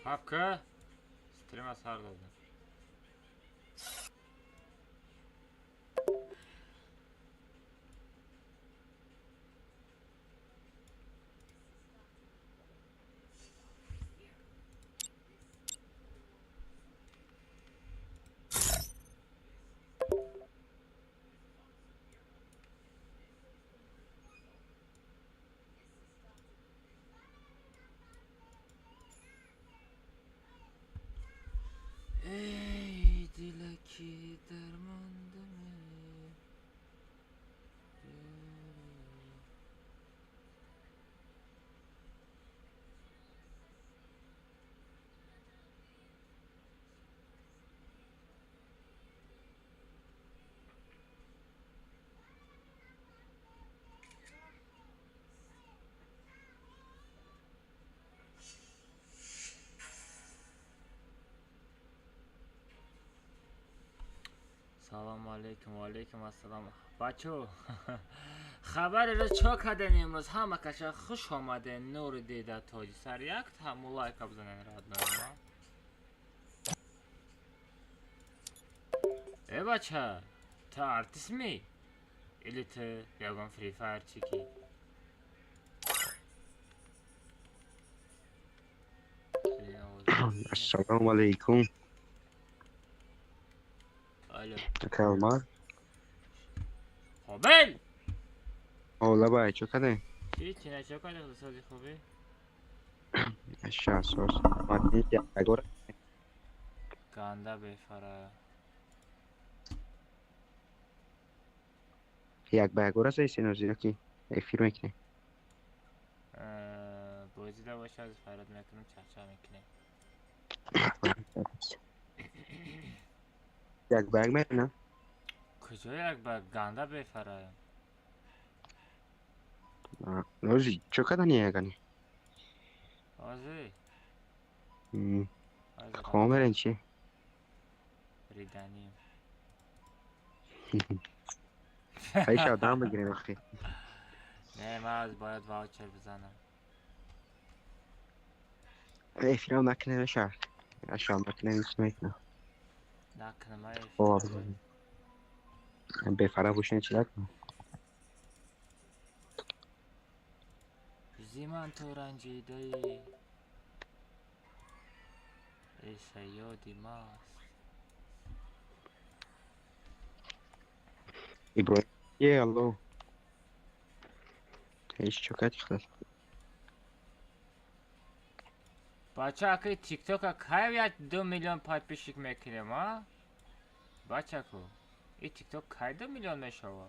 Папка, стрима сар додам. Ey dilaki dermandı mı? Салом алейкум, ва алейкум ассалом. Бачо, хабари рӯз чо кардем имрӯз? Ҳама каша хуш омаден, нури дида тоҷи сар як ҳаму лайка бизанен родной ма. Э бача, ту артист ми? Или ту ягон Free Fire чики? Ассалому алейкум. Алло. Калмар. Қобил! Ола бай, чо каде? Чӣ чӣ не чо кардӣ сози хубӣ? Аша сос. Мадин ягор. Ганда бефара. Як ба ягор аст синози ки эфир мекунем. Бозида боша аз фарод мекунем, чахчах мекунем. Як ба як мекунам. Куҷо як ба ганда бефара? Нози, чо кадани ягани? Ҳозир? Ҳозир Хомерен чи? Риданим. Айша дам бигирем охи. Не, ман аз бояд ваучер бизанам. Эфирам накунем ша. Аша накунем ҳеч мекунам. Накунам ай О, эфир. Бефара бошем чи накунам. Зи ман ту ранҷидаӣ. Эй саёди маст. Иброҳим, е алло. Ҳеч чо кади худат? Бача, акаи тиктока кай як 2 миллион подписчик мекунем, а? Бачаку, и тикток кай 2 миллион мешава?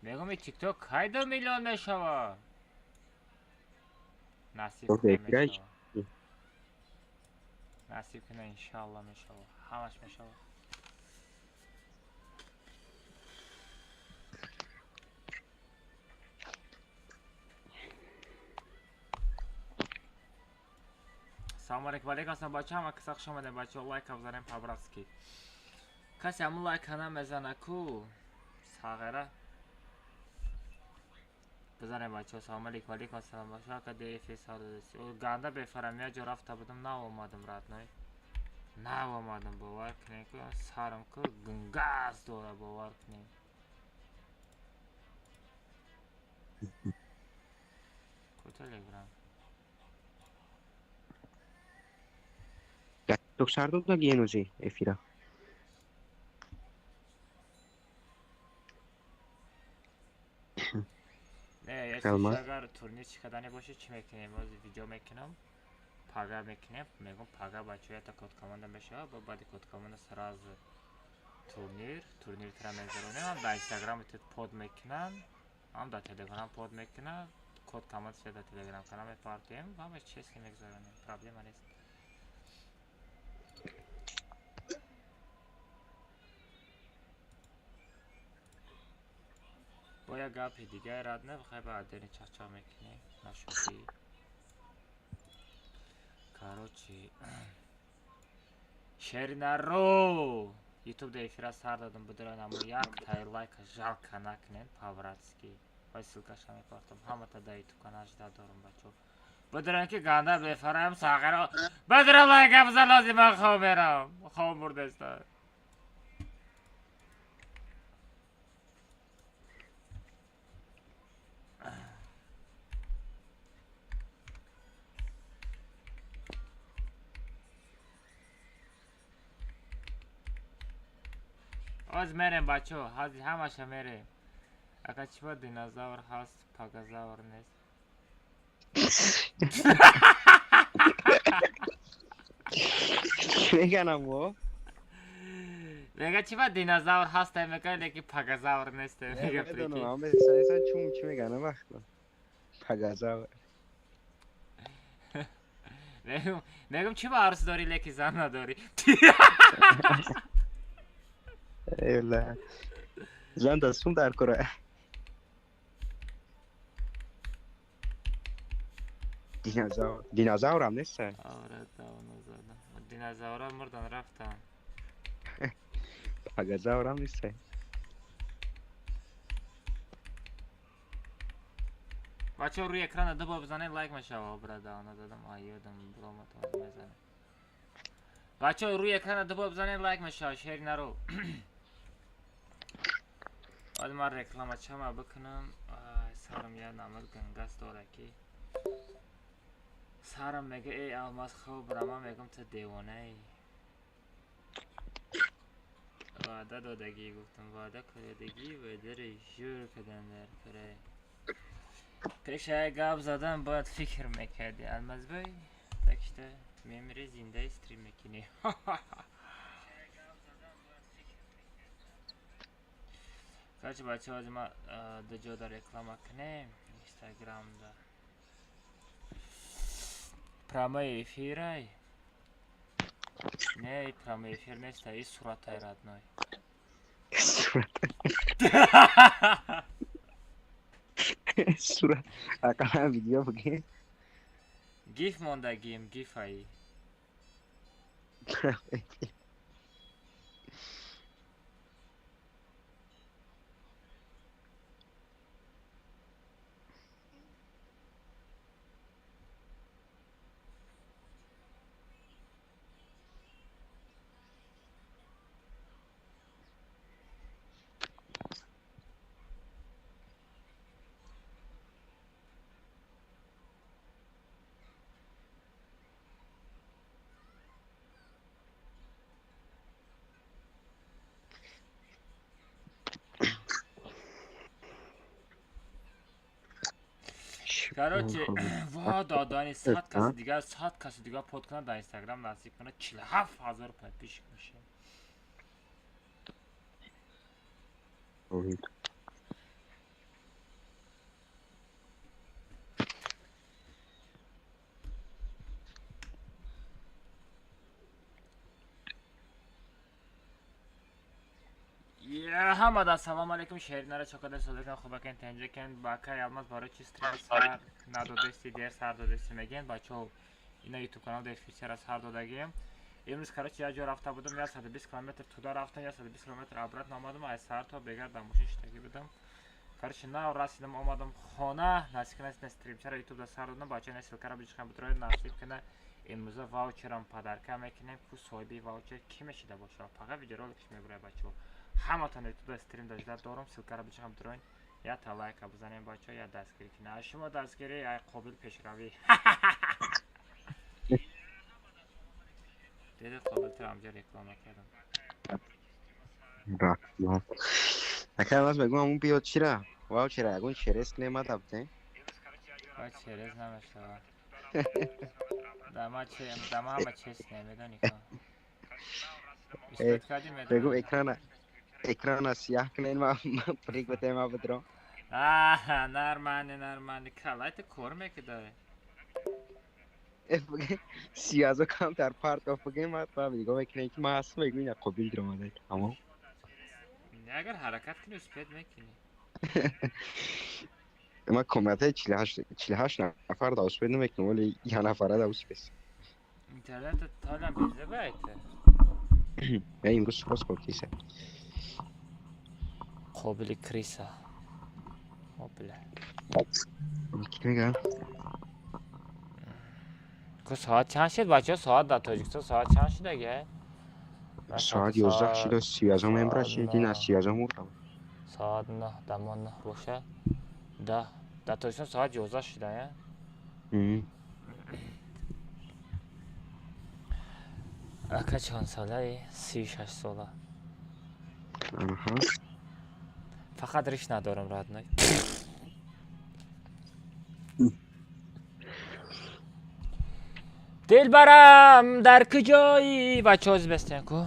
Мегӯм, и тикток кай 2 миллион мешава? Насиб Ток кунад эфирай мешава. Насиб кунад, иншалло мешава. Ҳамаш мешава. Салом алейкум, алейкум ассалом бача, ҳама каса хуш омадем бачаҳо, лайка бизанем по-братски. Касе ҳамун лайка намезана ку, сағира. Бизанем бачаҳо, салом алейкум, алейкум ассалом бачаҳо, ака ДФ сар. Ганда бефарам, як ҷо рафта будам, нав омадам родной. Нав омадам, бовар кунед ку, сарам ку гунгаз дора, бовар кунед. Ку телеграм? Ток сар дод генози эфира. Не, як Калмар. чиз агар турнир чӣ кардане боше, чӣ мекунем? Боз видео мекунам. Пага мекунем, мегӯм пага бачаҳо ята код команда мешава, ба баъди код команда сразу турнир, турнир тра мегзаронем, ҳам дар инстаграм тут под мекунам, ҳам дар телеграм под мекунам, код команда дар телеграм канал мепартоем, ҳамаш честно мегзаронем, проблема нест. Бо як гапи дигар рад набихай ба адени чахчах мекунем, нашудӣ. Короче, шеринаро! Ютуб да эфира сар дадам, бидора намо як тай лайка жалко накунен по-братски. Вай ссылкаша мепартам. Ҳамата да ютуб канал жда дорам бачо. Бидурам ки ганда бефарам сағиро. Бидурам лайка бизан лозим ман хоб мерам. Хоб бурдаста. Оз мерем бачо, ҳази ҳамаша мерем. Ака чӣ ба динозавр ҳаст, пагазавр нест? Чӣ меганам о? Мега чӣ ба динозавр ҳаст, мега леки пагазавр нест, мега Медонам, прикинь. ҳама чум чӣ меганам вақт. Пагазавр. Мегум чӣ ба арӯс дорӣ, леки зан надорӣ? Эла. Зан дастум дар кора. Динозавр. Динозаврам нест? Оре, давно задам. Динозаврҳо мурдан рафтан. Пагазаврам нест. Бачаҳо рӯи экрана ду бор бизанед лайк мешава. Бра давно задам, ай ёдам биромад мезанем. Бачаҳо рӯи экрана ду бор бизанед лайк мешава, шери наро. Баъд ман реклама чама бикунам. Ай, сарам я намад гангас дора ки. Сарам мега эй Алмаз хоб бра, ман мегум ту девонаи. Ваъда додагӣ гуфтам, ваъда кардагӣ ваъдаро жур кадан дар кора. Пеш як гап задан бояд фикр мекардӣ, Алмазбой. Так что мемири зиндаи стрим мекунӣ. Короче, бачаҳо, ҳозир ман ду ҷода реклама кунем. Инстаграмда. Прямой эфирай. Не, прямой эфир нест, и суратай родной. Сурат. Сурат. Ақаллан видео бигем. Гиф мондагим, гифаи. Короче, ва додани 100 каси дигар, 100 каси дигар под кунад дар Инстаграм наздик кунад 47 000 подписчик мешавем. Ҳамада салом алейкум, шеринара чокада содакан хубакен тенҷакен бакай Алмаз барои чи стрим сар надодести, дер сар додести мегӯянд бачаҳо. Ина ютуб канал дар фисера сар додагием. Имрӯз, короче, як ҷо рафта будам, 120 километр туда рафтам, 120 километр обратно омадам, аз саҳар то бегар дар мошин шитагӣ будам. Короче, нав расидам, омадам хона, насиб кана стримчара ютуб да сар додам. Бачаҳо, ина ссылкара биҷиқам бидроед, насиб кана имрӯза ваучерам подарка мекунем. Ку соҳиби ваучер кӣ мешида бошад? Фақат видеороликш мебурад бачаҳо. Ҳаматон ютуб стрим дажда дорум, ссылкара биҷиқам бидроед. Я та лайка бизанем бачаҳо, я дастгирӣ кунем. Аз шумо дастгирӣ ай қобил пешравӣ. Деди қобил ту ҳамҷа реклама кардам. Рафтам. Ака Алмаз мегӯм ҳамун биёд чира? Ваучера ягон черес немада бутем? Ба через намешавад. Дама че дама ҳама честне, медонӣ ко. Успеть кардӣ Мегӯм медонӣ. экрана сияҳ кунен ма прик битем ма бидром. Аҳа, нормально, нормально. Калай ту кор мекидай. Сиязо камтар партоф бигем ма ба нигоҳ мекунем ки ма ҳастам мегӯм ина қобил диромада. Тамом. Агар ҳаракат кунӣ успеть мекунӣ. Ма комнатаи 48 нафар да успеть намекунам, вале я нафара да успеть. Интернет толам безебайте. Я имрӯз хос кокиса. Қобили криса. Обля. Ки мегӯям? Ку соат чанд шид, бачаҳо? Соат дар Тоҷикистон соат чанд шидаге? Соат 11 шида, связо мембра шидин, аз связо мурдам. Соат 9, дамо 9 боша. 10. Дар Тоҷикистон соат 11 шида, я? Ака, чанд солаи? 36 сола. Аҳа. Фақат риш надорам, родной. Дилбарам, дар куҷоӣ? Бачаҳо, бестен ку.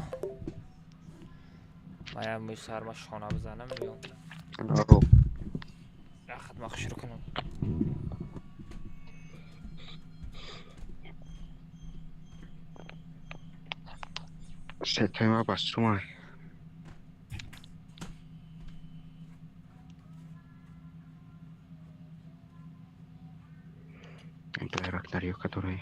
Маям мӯи сарма шона бизанам, меём. Хатма шурӯъ кунам. Сетои ма бастумай. Байрактариё которые.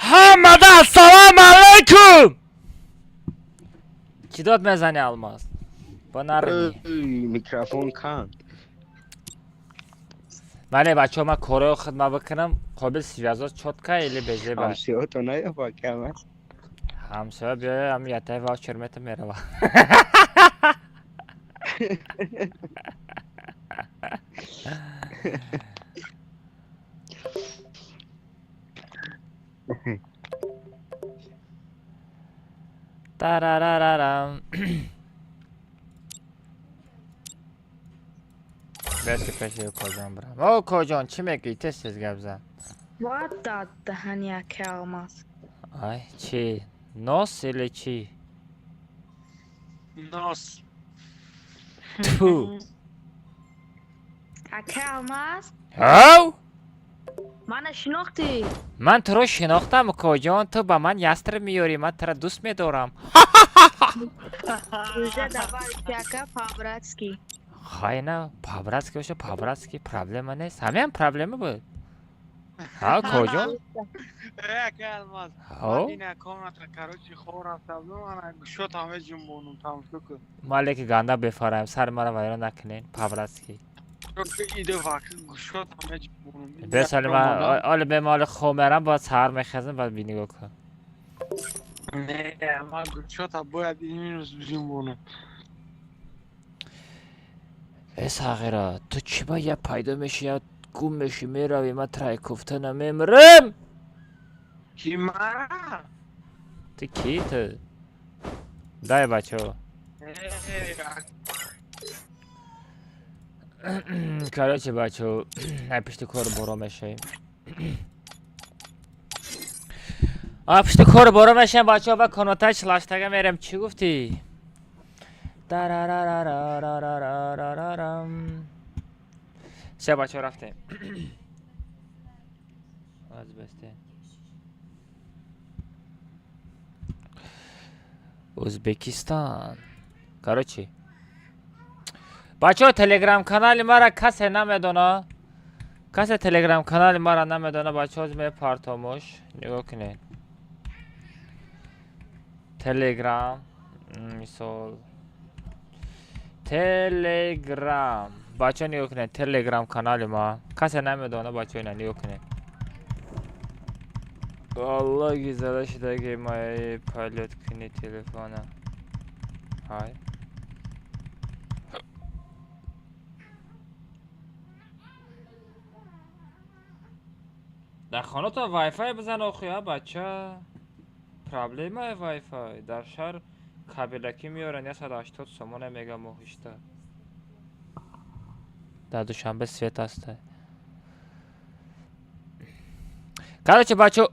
Ҳамада ассалому алайкум! Чӣ дод мезани, Алмаз? Бо нарми. Микрофон канд. Бале, бачаҳо, ман корҳои хидма бикунам. Қобил связо чётко или безеба? Ҳамсиёто наёба кам аст. Ҳамсоя биёя, ҳам ятаи ваучер мета, мерава. Тарарарарам. Бес ки пеши Укоҷон бирам. О, Укоҷон, чӣ мегӯӣ? Тез тез гап зан. Вот дад даҳани ака Алмаз. Ай, чӣ? Нос или чӣ? Нос. Ту. Ака Алмаз, Ҳав? мана шинохтӣ? Ман туро шинохтам, Укоҷон. Ту ба ман ястр меёрӣ, ман туро дӯст медорам. Уже давай, ака, по-братски. Хайна, по-братски боша, по-братски проблема нест. Ҳамеам проблема буд. Ҳа, Укоҷон? Э, ака Алмаз. Ҳав? Ина комната, короче, хоб рафта будам, ана гӯшот ҳама ҷунбонум, тамошо кун. Мале ки ганда бефараем, сари маро вайрон накунен, по-братски. Иде вақт гӯшот ҳама ҷунбонум. Бесали ман оли бемоли хоб мерам, бояд саҳар мехезам, баъд бинигоҳ кун. Не, ман гӯшота бояд минус ҷунбонум. Э, сағира, ту чӣ ба я пайдо меши, я гум меши, меравӣ, ман трай куфта намемирам. Ки мара? Ту кӣ ту? Дай, бачаҳо. Э, Короче, бачаҳо, ай пишти кору боро мешавем. А пишти кору боро мешавем, бачаҳо, ба конотай чилаштага мерем. Чӣ гуфтӣ? Тарарарарарарарарам. Все, бачаҳо, рафтем. Аз басте. Узбекистан. Короче. Бачаҳо, телеграм канали мара касе намедона. Касе телеграм канали мара намедона, бачаҳо, мепартомуш. Нигоҳ кунед. Телеграм, мисол. Телеграм. Бачаҳо, нигоҳ кунед, телеграм канали ма. Касе намедона, бачаҳо, ина нигоҳ кунед. Аллоҳ гизада шудаги мои полёт куни телефона. Ҳай. Дар хонатон вайфай бизан охи, а бача. Проблемаи вайфай. Дар шаҳр кабелакӣ меоранд, 180 сомона мега моҳишта. Дар Душанбе свет аста. Короче, бачо.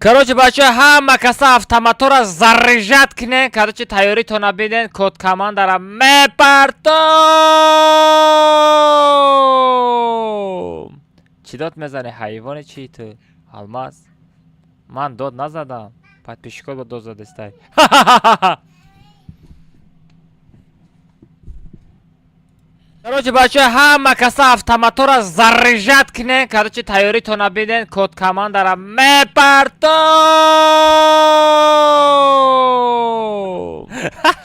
Короче, бачаҳо, ҳама каса автоматора заряжать кунен. Короче, тайёритона биден, код командара мепартом. Чӣ дод мезанӣ, ҳайвони чӣ ту? Алмаз. Ман дод назадам. Подписчикот ба дод задестай. Короче, бачаҳо, ҳама каса автоматора заряжать кунен. Короче, тайёритона биден, код командара мепартом.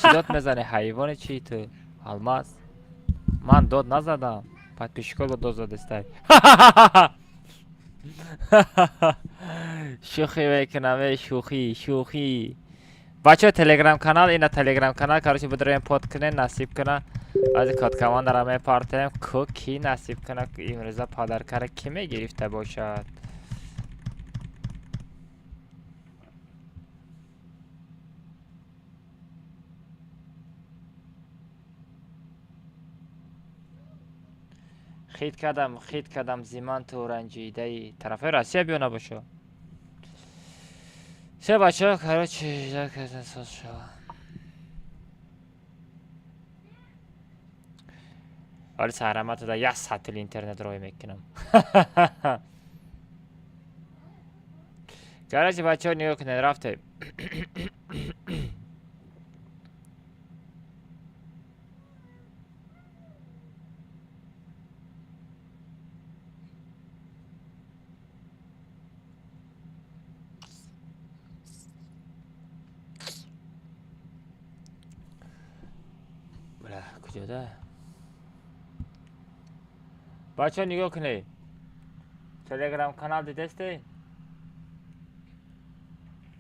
Чӣ дод мезанӣ, ҳайвони чӣ ту? Алмаз. Ман дод назадам. Подписчикот ба дод задестай. Шӯхӣ мекунам, э, шӯхӣ, шӯхӣ. Бачаҳо, телеграм канал, ина телеграм канал, короче, бидроем под кунен, насиб куна. Баъзе код командара мепартем, ку ки насиб куна, имрӯза подаркара ки мегирифта бошад? Хит кардам, хит кардам, зиман ту ранҷидаи. Тарафҳои Россия биё набошо. Все, бачаҳо, короче, соз шава. Вале саҳраматада як сатил интернет рой мекунам. Короче, бачаҳо, нигоҳ кунед, рафтем. Бля, куҷода? Бачаҳо, нигоҳ кунед. Телеграм канал дидесте?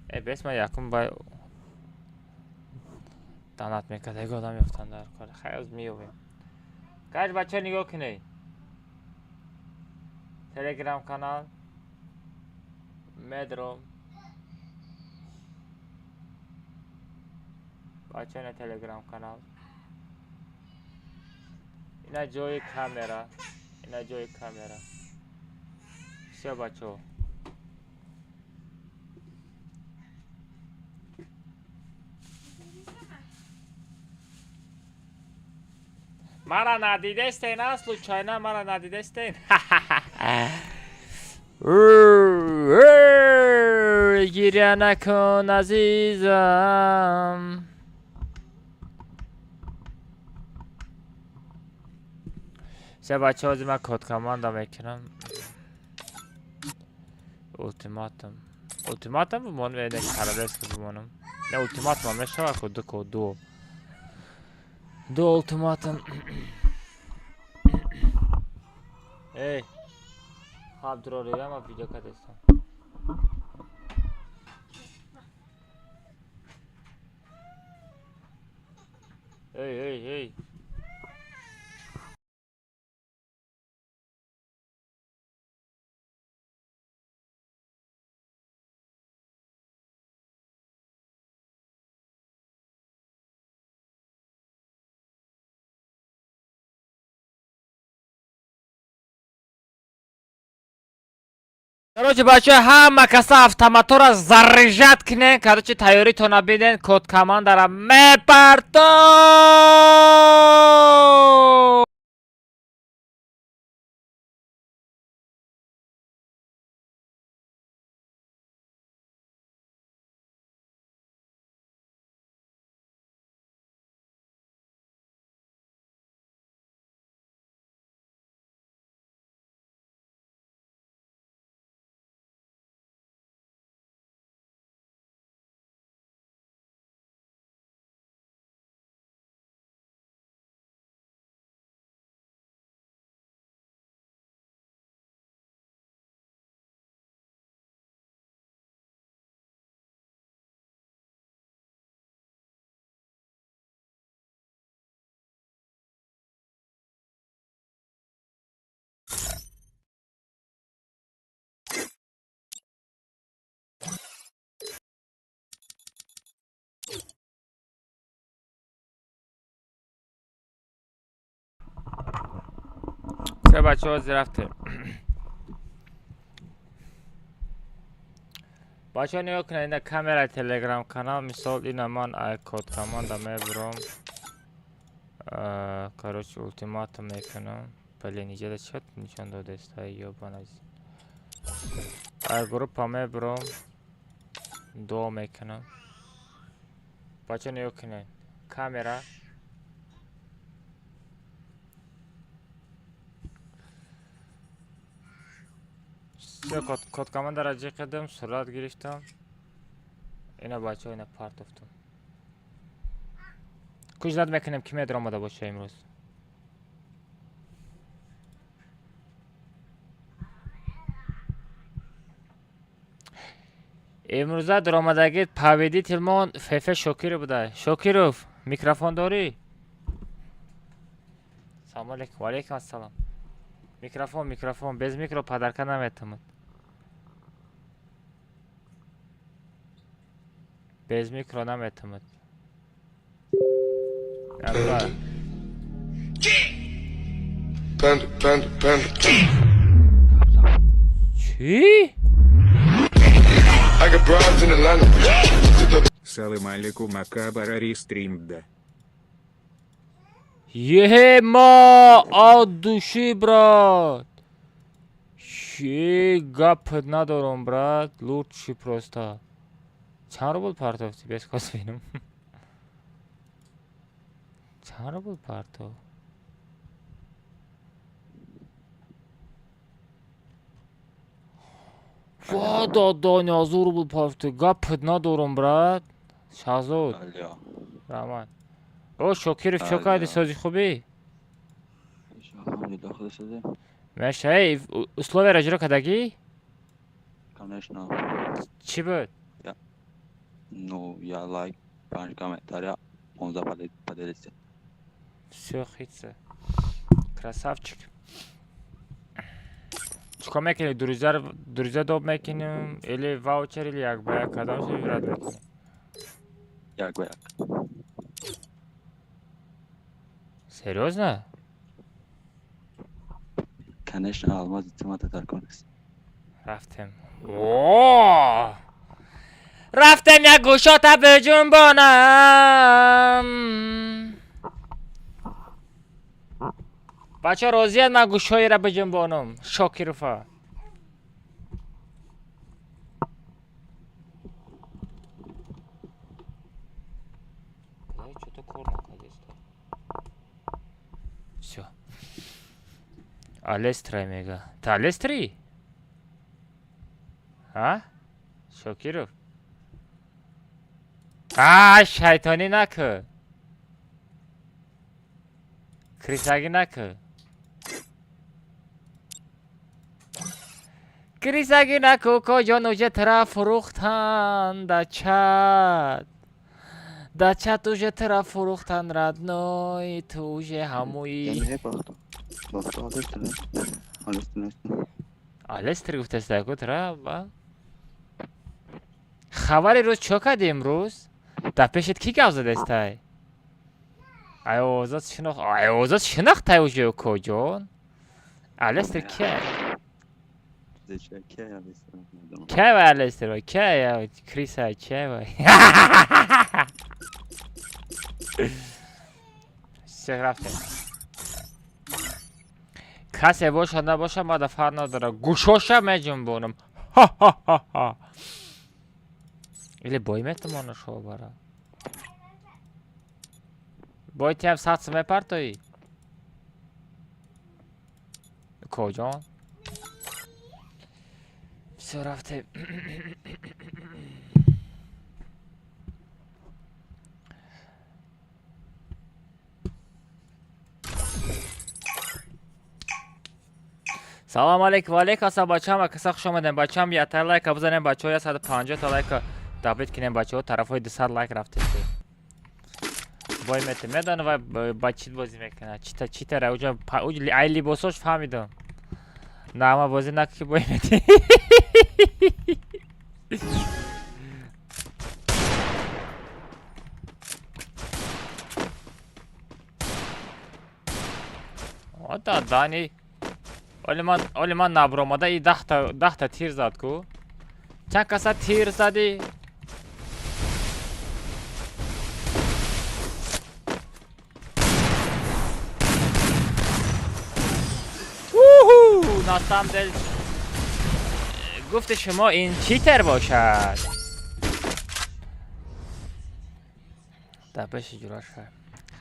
Э, бес ман якум бай данат мекард, як одам ёфтан дар кор. Хай, оз меёбем. Короче, бачаҳо, нигоҳ кунед. Телеграм канал медром. Бачаҳо, ина телеграм канал. Ина ҷои камера. Ина ҷои камера. Всё, бачаҳо. Мара надидестен, а случайно мара надидестен. Гиря накун, азизам. Все, бачаҳо, ҳозир ман код команда мекунам. Ултиматум. Ултиматум бимонам, э, не, королевский бимонам. Не, ултиматум мешавад ку ду ко ду. Ду ултиматум. Эй, Абдуролира ма видео кадестам. Эй, эй, эй. Короче, бачаҳо, ҳама каса автоматора заряжать кунен. Короче, тайёритона биден, код командара мепартом. Все, бачаҳо, ҳозир рафтем. Бачаҳо, нигоҳ кунед, ина камераи телеграм канал. Мисол, ина ман ай код команда мебурам. Короче, ултиматум мекунам. Блин, иҷода чӣ нишон додест? Ай ёбаназ. Ай группа мебурам. Дуо мекунам. Бачаҳо, нигоҳ кунед. Камера. Всё, код командара ҷиқ кардам, сурат гирифтам. Ина бачаҳо, ина партофтам. Куҷ мекунем, ки медаромада боша имрӯз? Имрӯза даромадагӣ победителмон Фефе Шокиров буда. Шокиров, микрофон дорӣ? Салому алейкум. Ва алейкум ассалом. Микрофон, микрофон. Без микро подарка наметавонад. Без микро наметавонад. Панда. Panda, panda, panda. Чӣ? I got broads in Atlanta. Салам алейкум, акабарари стримда. Ема, от души, брат. Чӣ гап надорам, брат. Лучший просто. Чанд рубл партофтӣ? Без кос бинам. Чанд рубл партофт? Ва додони ҳазор рубл партофтӣ. Гап надорам, брат. Шаҳзод. Алло. Раҳмат. О, Шокиров, чо кардӣ, Алло. сози хубӣ? Алҳамдулиллах, худо шуде. Меша, эй, условияро иҷро кардагӣ? Конечно. Чӣ буд? Ну, я лайк, панҷ комментария, 15 поделиться. Всё, хитса. Красавчик. Чикор мекунӣ? Друзья доб мекунем или ваучер, или як ба як, кадомшо выбрать мекунем? Як ба як. Серьёзно? Конечно, алмази тимата дар кор нест. Рафтем. О! Рафтем, як гӯшота биҷунбонам. Бача, розият ман гӯшҳоеро биҷунбонам? Шокирова. Чё-то кор накардеста. Всё. Алестрай мега. Та Алестри? А? Шокиров? А, шайтонӣ накӯ. Крисагӣ накӯ. Крисагӣ накӯ, коҷон уже тра фурӯхтан да чат. Да чат уже тра фурӯхтан, родной, ту уже ҳамуи. Бахто алестр нест. Алестр нест. Алестр гуфтаста ку тра ба? Хабари рӯз чо кардӣ имрӯз? Дар пешет кӣ гап задестай? Ай овозат шинохт, ай овозат шинохтай уже, коҷон. Алестр кия? Зеча, кия алестр? Намедонам. Кия вай Алестр вай? Кия Криса кия вай? Всё, рафтем. Касе бошад набошад, мада фарқ надорад. Гӯшоша меҷунбонам. Ха-ха-ха-ха. Или бой метавона шо бара? Бой тиам сатс мепартоӣ? Коҷон? Всё, рафтем. Салом алейкум, ва алейкум ассалом, бачаам, акаса хуш омадем. Бачаам, ята лайка бизанем, бачаҳо, 150 та лайка добить кунем, бачаҳо, тарафҳои 200 лайк рафтем. Бой мете, медонам вай ба чит бозӣ мекунад. Чита читара уҷа ай либосош фаҳмидам. Нағма бозӣ накун ки бой мете. Ота Дани. Оли ман набромада и 10 та тир зад ку. Чанд каса тир задӣ? Уху! На самом деле гуфти шумо ин читер бошад. Да пеши ҷураша.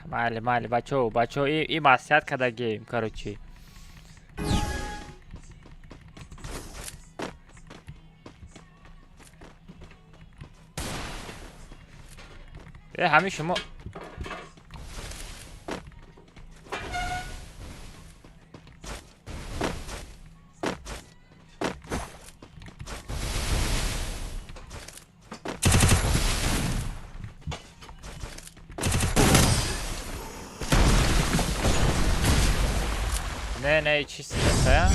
Майли, майли, бачо, бачо, и маслиҳат кардагем, короче. Ҳамин шумо не, не, чист неста.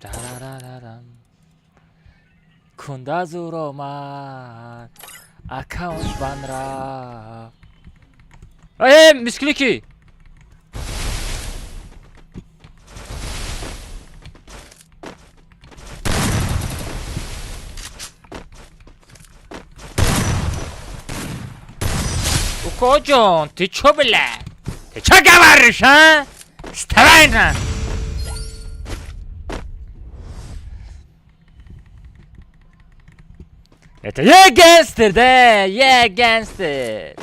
Дарарарарам. Кунда зур омад. Аккаунт бан рафт. Э, мисклики! Укоҷон, ты чё, бля? Ты чё говоришь, а? Вставай на! Это я гангстер, да, я гангстер.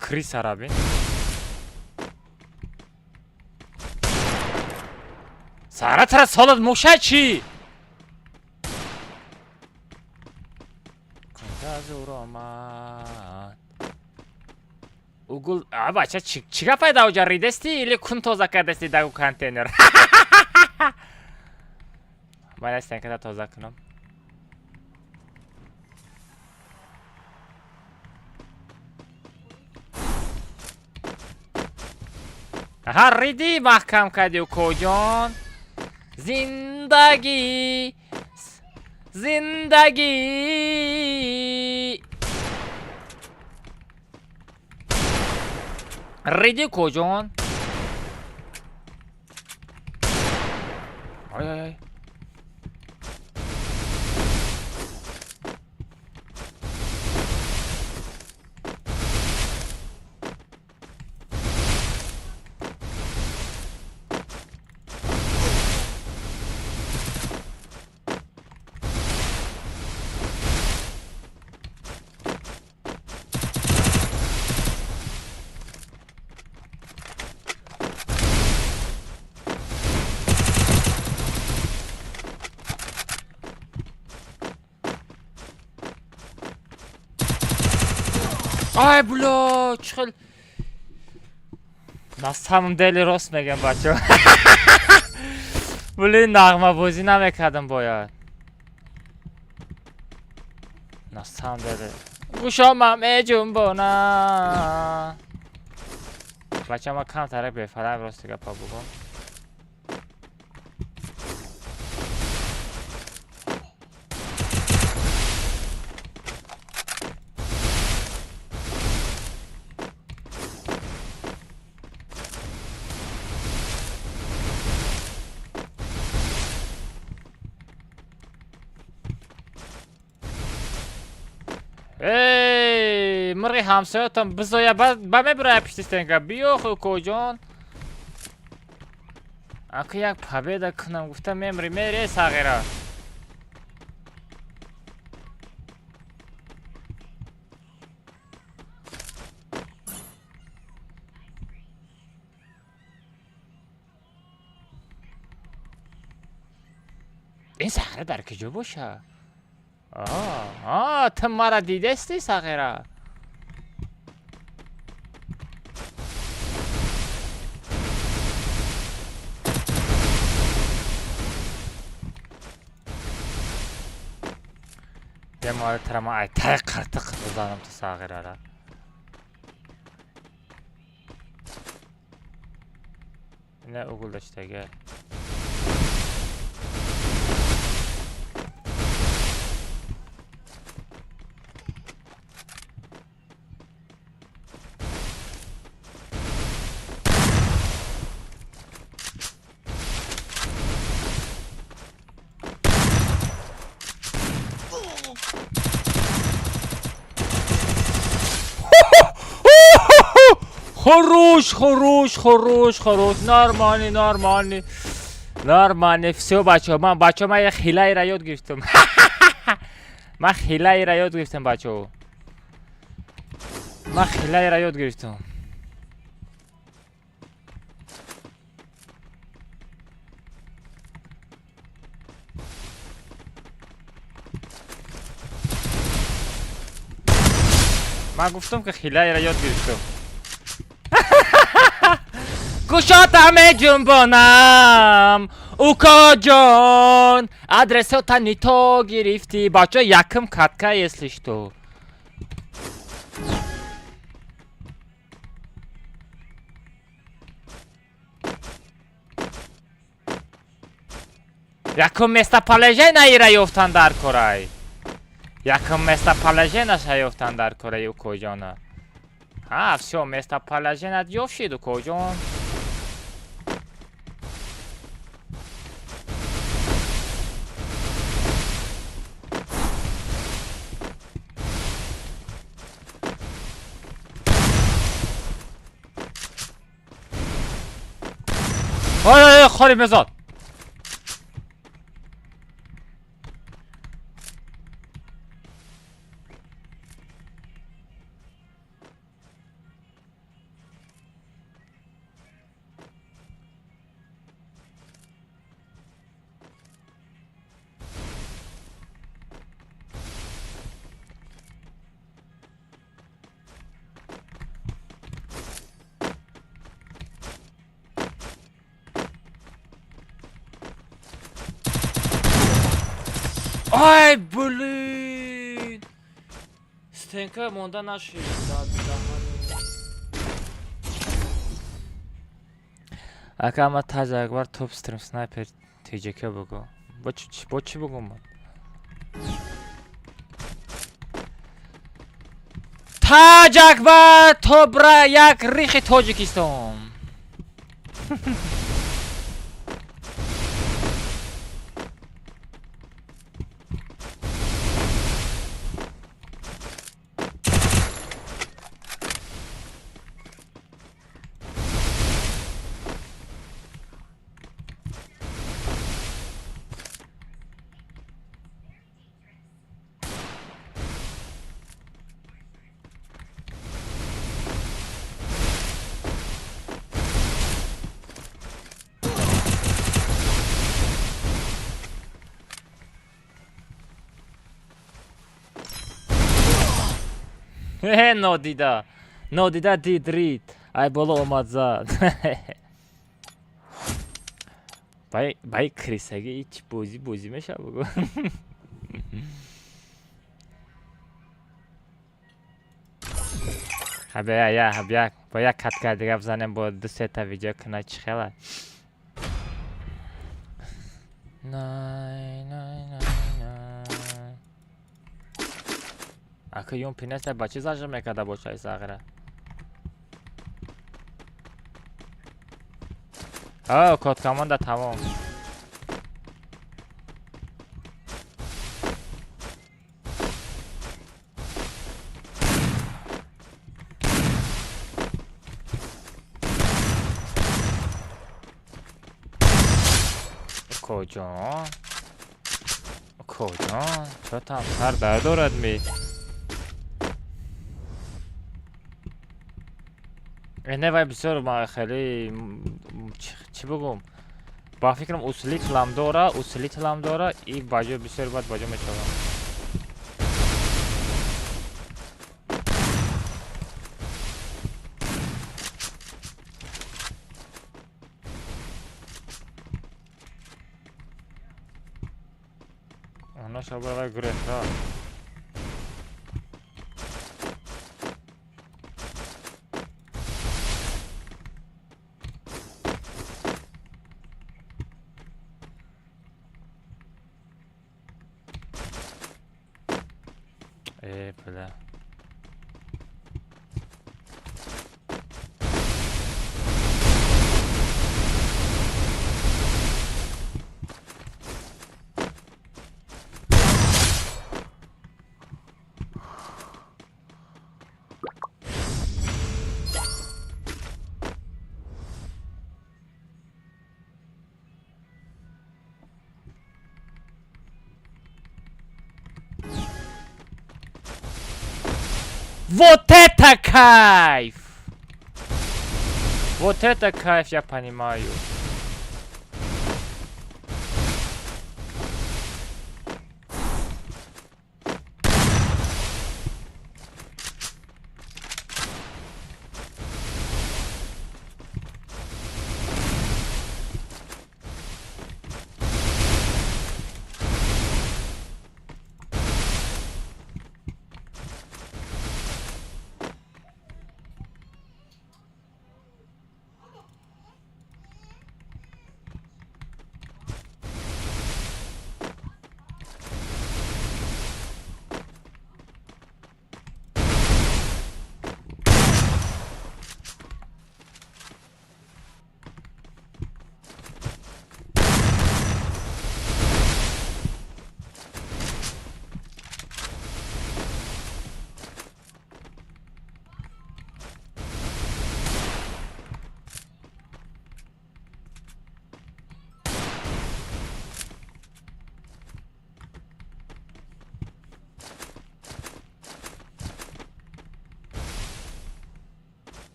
Крис Арабин. Сара тара солад муша чӣ? Кунда зур омад. Угул, а бача чӣ гапай да уҷа ридести или кун тоза кардести дагу контейнер? Ман стенката тоза кунам. Аҳа, риди маҳкам кардӣ укоҷон. Зиндагӣ, зиндагӣ. Риди укоҷон. Ай ай ай. Ай бля, чӣ хел на самом деле рост мегам, бачо. Блин, нағмабозӣ намекардам бояд. На самом деле. Гӯшомам меҷунбона. Бача, ма камтара бефарам, рости гапа бугум. Эй, мурғи ҳамсоятон бизоя ба мебурая пишти стенка. Биё укоҷон. Ака як победа кунам гуфта мемри мере сағира. Ин сағира дар куҷо боша? А, ту мара дидести сағира? Бемори тара ма ай тай қартиқ бизанам ту сағирара. Ина угул даштага. Хорош, хорош, хорош, хорош. Нормальный, нормальный. Нормальный. Всё, бачаҳо. Ман бачаҳо, ман як хилаеро ёд гирифтам. Ман хилаеро ёд гирифтам, бачаҳо. Ман хилаеро ёд гирифтам. Ман гуфтам, ки хилаеро ёд гирифтам. Гӯшота меҷунбонам, укоҷон, адресотани то гирифтӣ. Бача, якм катка, если что. Якум местоположение ира ёфтан дар корай. Якум местоположенияша ёфтан дар кораи, укоҷона. Ҳа, всё, местоположеният ёфт шид, укоҷон. Ой, ой, хори мезад. Ай, блин! Стенка монда нашид. Ака, ма Таҷ Акбар топ стрим снайпер ТЖК бугу. Бо чӣ бугум ман? Таҷ Акбар тобра як рихи Тоҷикистон. Нодида. Нодида дид рид. Ай боло омад зад. Бай крисаги ҳеч бозӣ бозӣ мешава бугу. Ҳабя я ҳабя бо як катка дига бизанем, бо ду сета видео куна, чӣ хела. Най най най най. Ака юн пинеса ба чӣ зажа мекарда бошай сағира? О, код команда тамом. Коҷон? Коҷон? Чотам сар дард дорад ми? Не, вай бисёр хеле чӣ бигӯм, ба фикрам усилителам дора, усилителам дора и баҷо бисёр бад баҷо мешавам. Она шабара гурехта. Э, бля. Вот это кайф! Вот это кайф, я понимаю.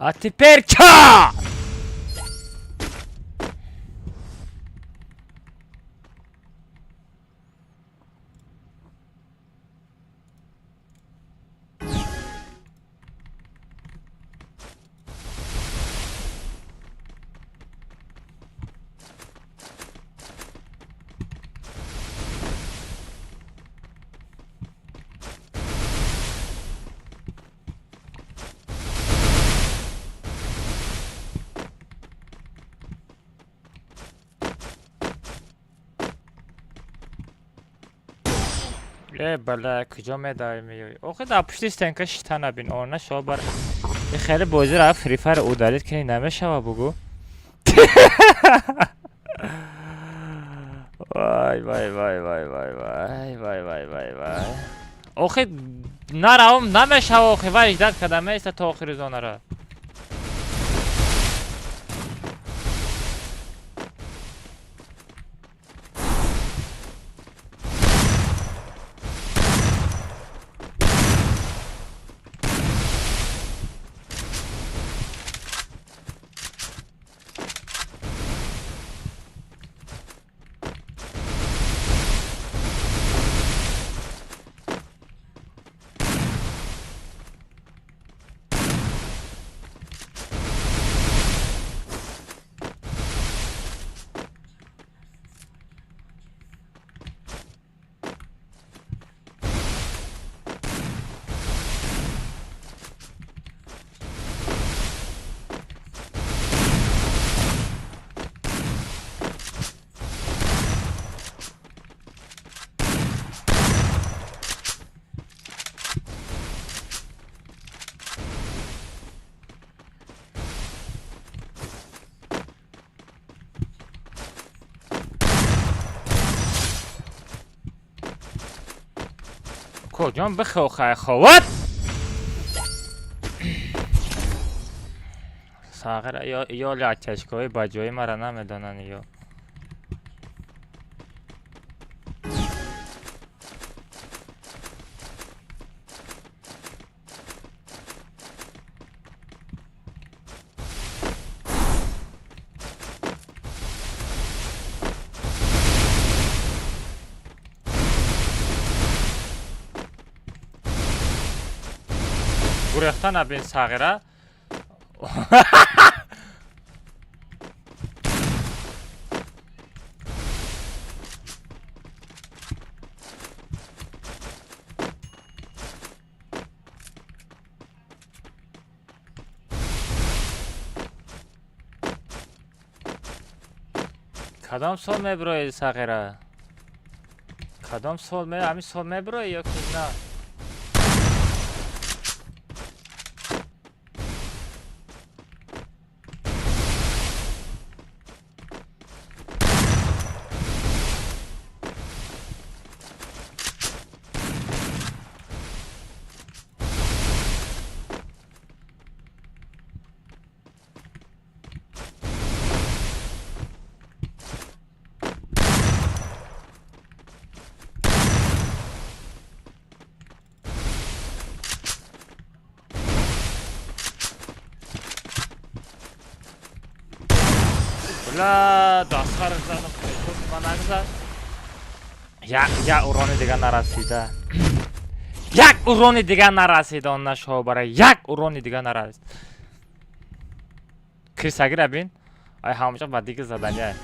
А теперь чё? Э, бала, куҷо медари меёй? Охи дар пушти стенка шита набин, орна шо бар. И хеле бозиро Фри Файр удалить кунӣ намешава, бугу. Вай, вай, вай, вай, вай, вай, вай, вай, вай, вай. Охи наравам намешава, охи вай ждать када меиста то охири зонара. Куҷон бихохай ховат? Сағира ё лячачкои ба ҷои мара намедонанд ё. Гурехта набин, сағира. Кадом сол мебирои, сағира? Кадом сол ме ҳамин сол мебирои ё ки на? Бля, дастхар задам, хедшот ман нагзашт. Як урони дига нарасида. Як урони дига нарасида он нашобара. Як урони дига нарасид. Крисагира бин. Ай ҳамаша ба дига задания.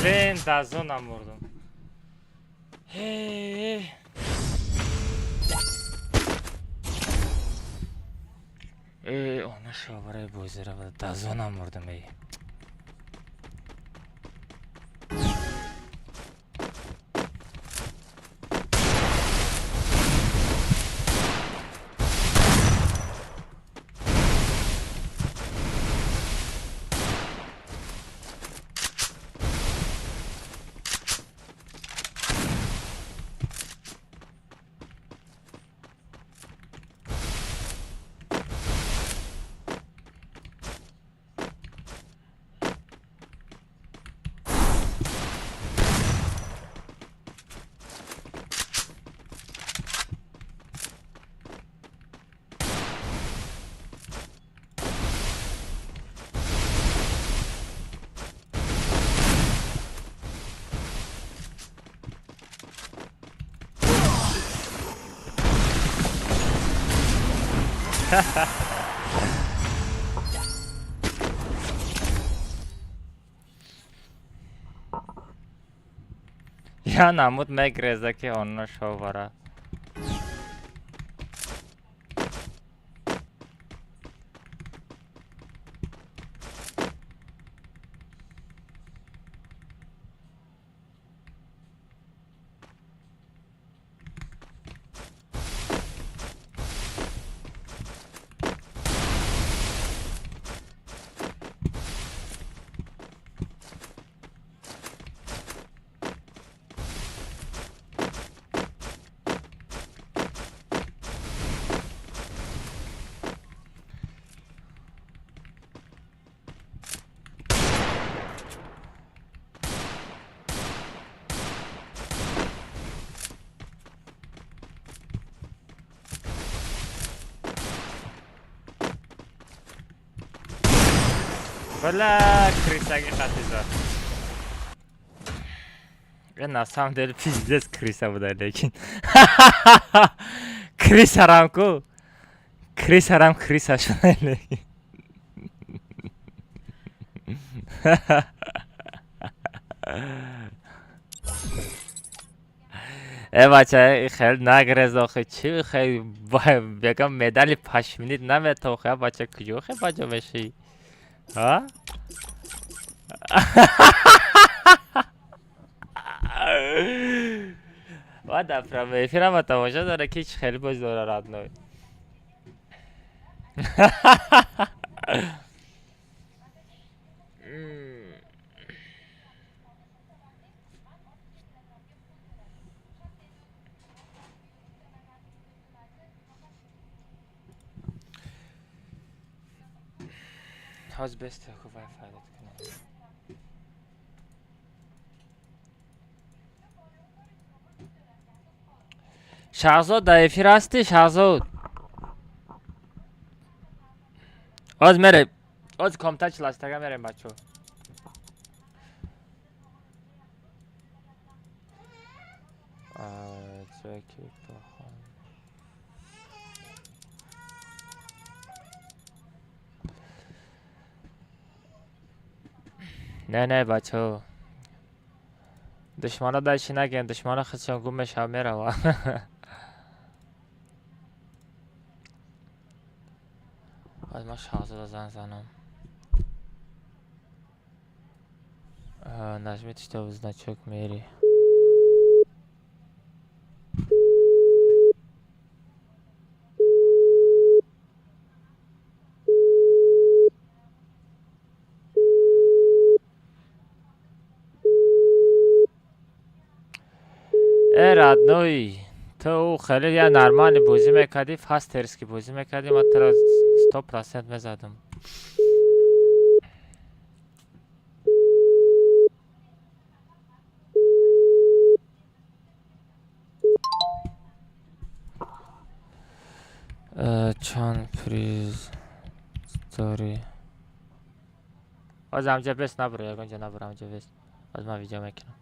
Блин, да зона мурдам. Эй. Эй, она шабарай бозира, да зона мурдам, эй. Я намуд мегреза ки онно шовара. Бля, крысаги хатиза. На самом деле пиздец крыса буда, лекин. Крыса рамку. Крыса рам крыса шуда, лекин. Э бача, хел нагрез охи, чи хел бегам медали пашминит наметохе, бача куҷо хе бача меши? А? Ва дар прямой эфирама тамошо дора ки чӣ хеле боз дора родной. Ҳоз беста ку вайфай дад кунем. Шаҳзод, дар эфир ҳастӣ, Шаҳзод? Ҳоз мерем. Ҳоз комта чиластага мерем, бачо. Ҷаки пахан. Не, не, бачо. Душмана дар чӣ нагем, душмана худшон гум мешава, мерава. Аз ман Шаҳзода занг занам. Нажмите, чтобы значок Мэри. Э, родной, ту хеле я нормальный бозӣ мекардӣ, фастерски бозӣ мекардӣ, ман туро 100% мезадам. Чанд приз дорӣ? Ҳоз ҳамҷа бес набуро, ягон ҷо набуро, ҳамҷа бес. Ҳоз ман видео мекунам.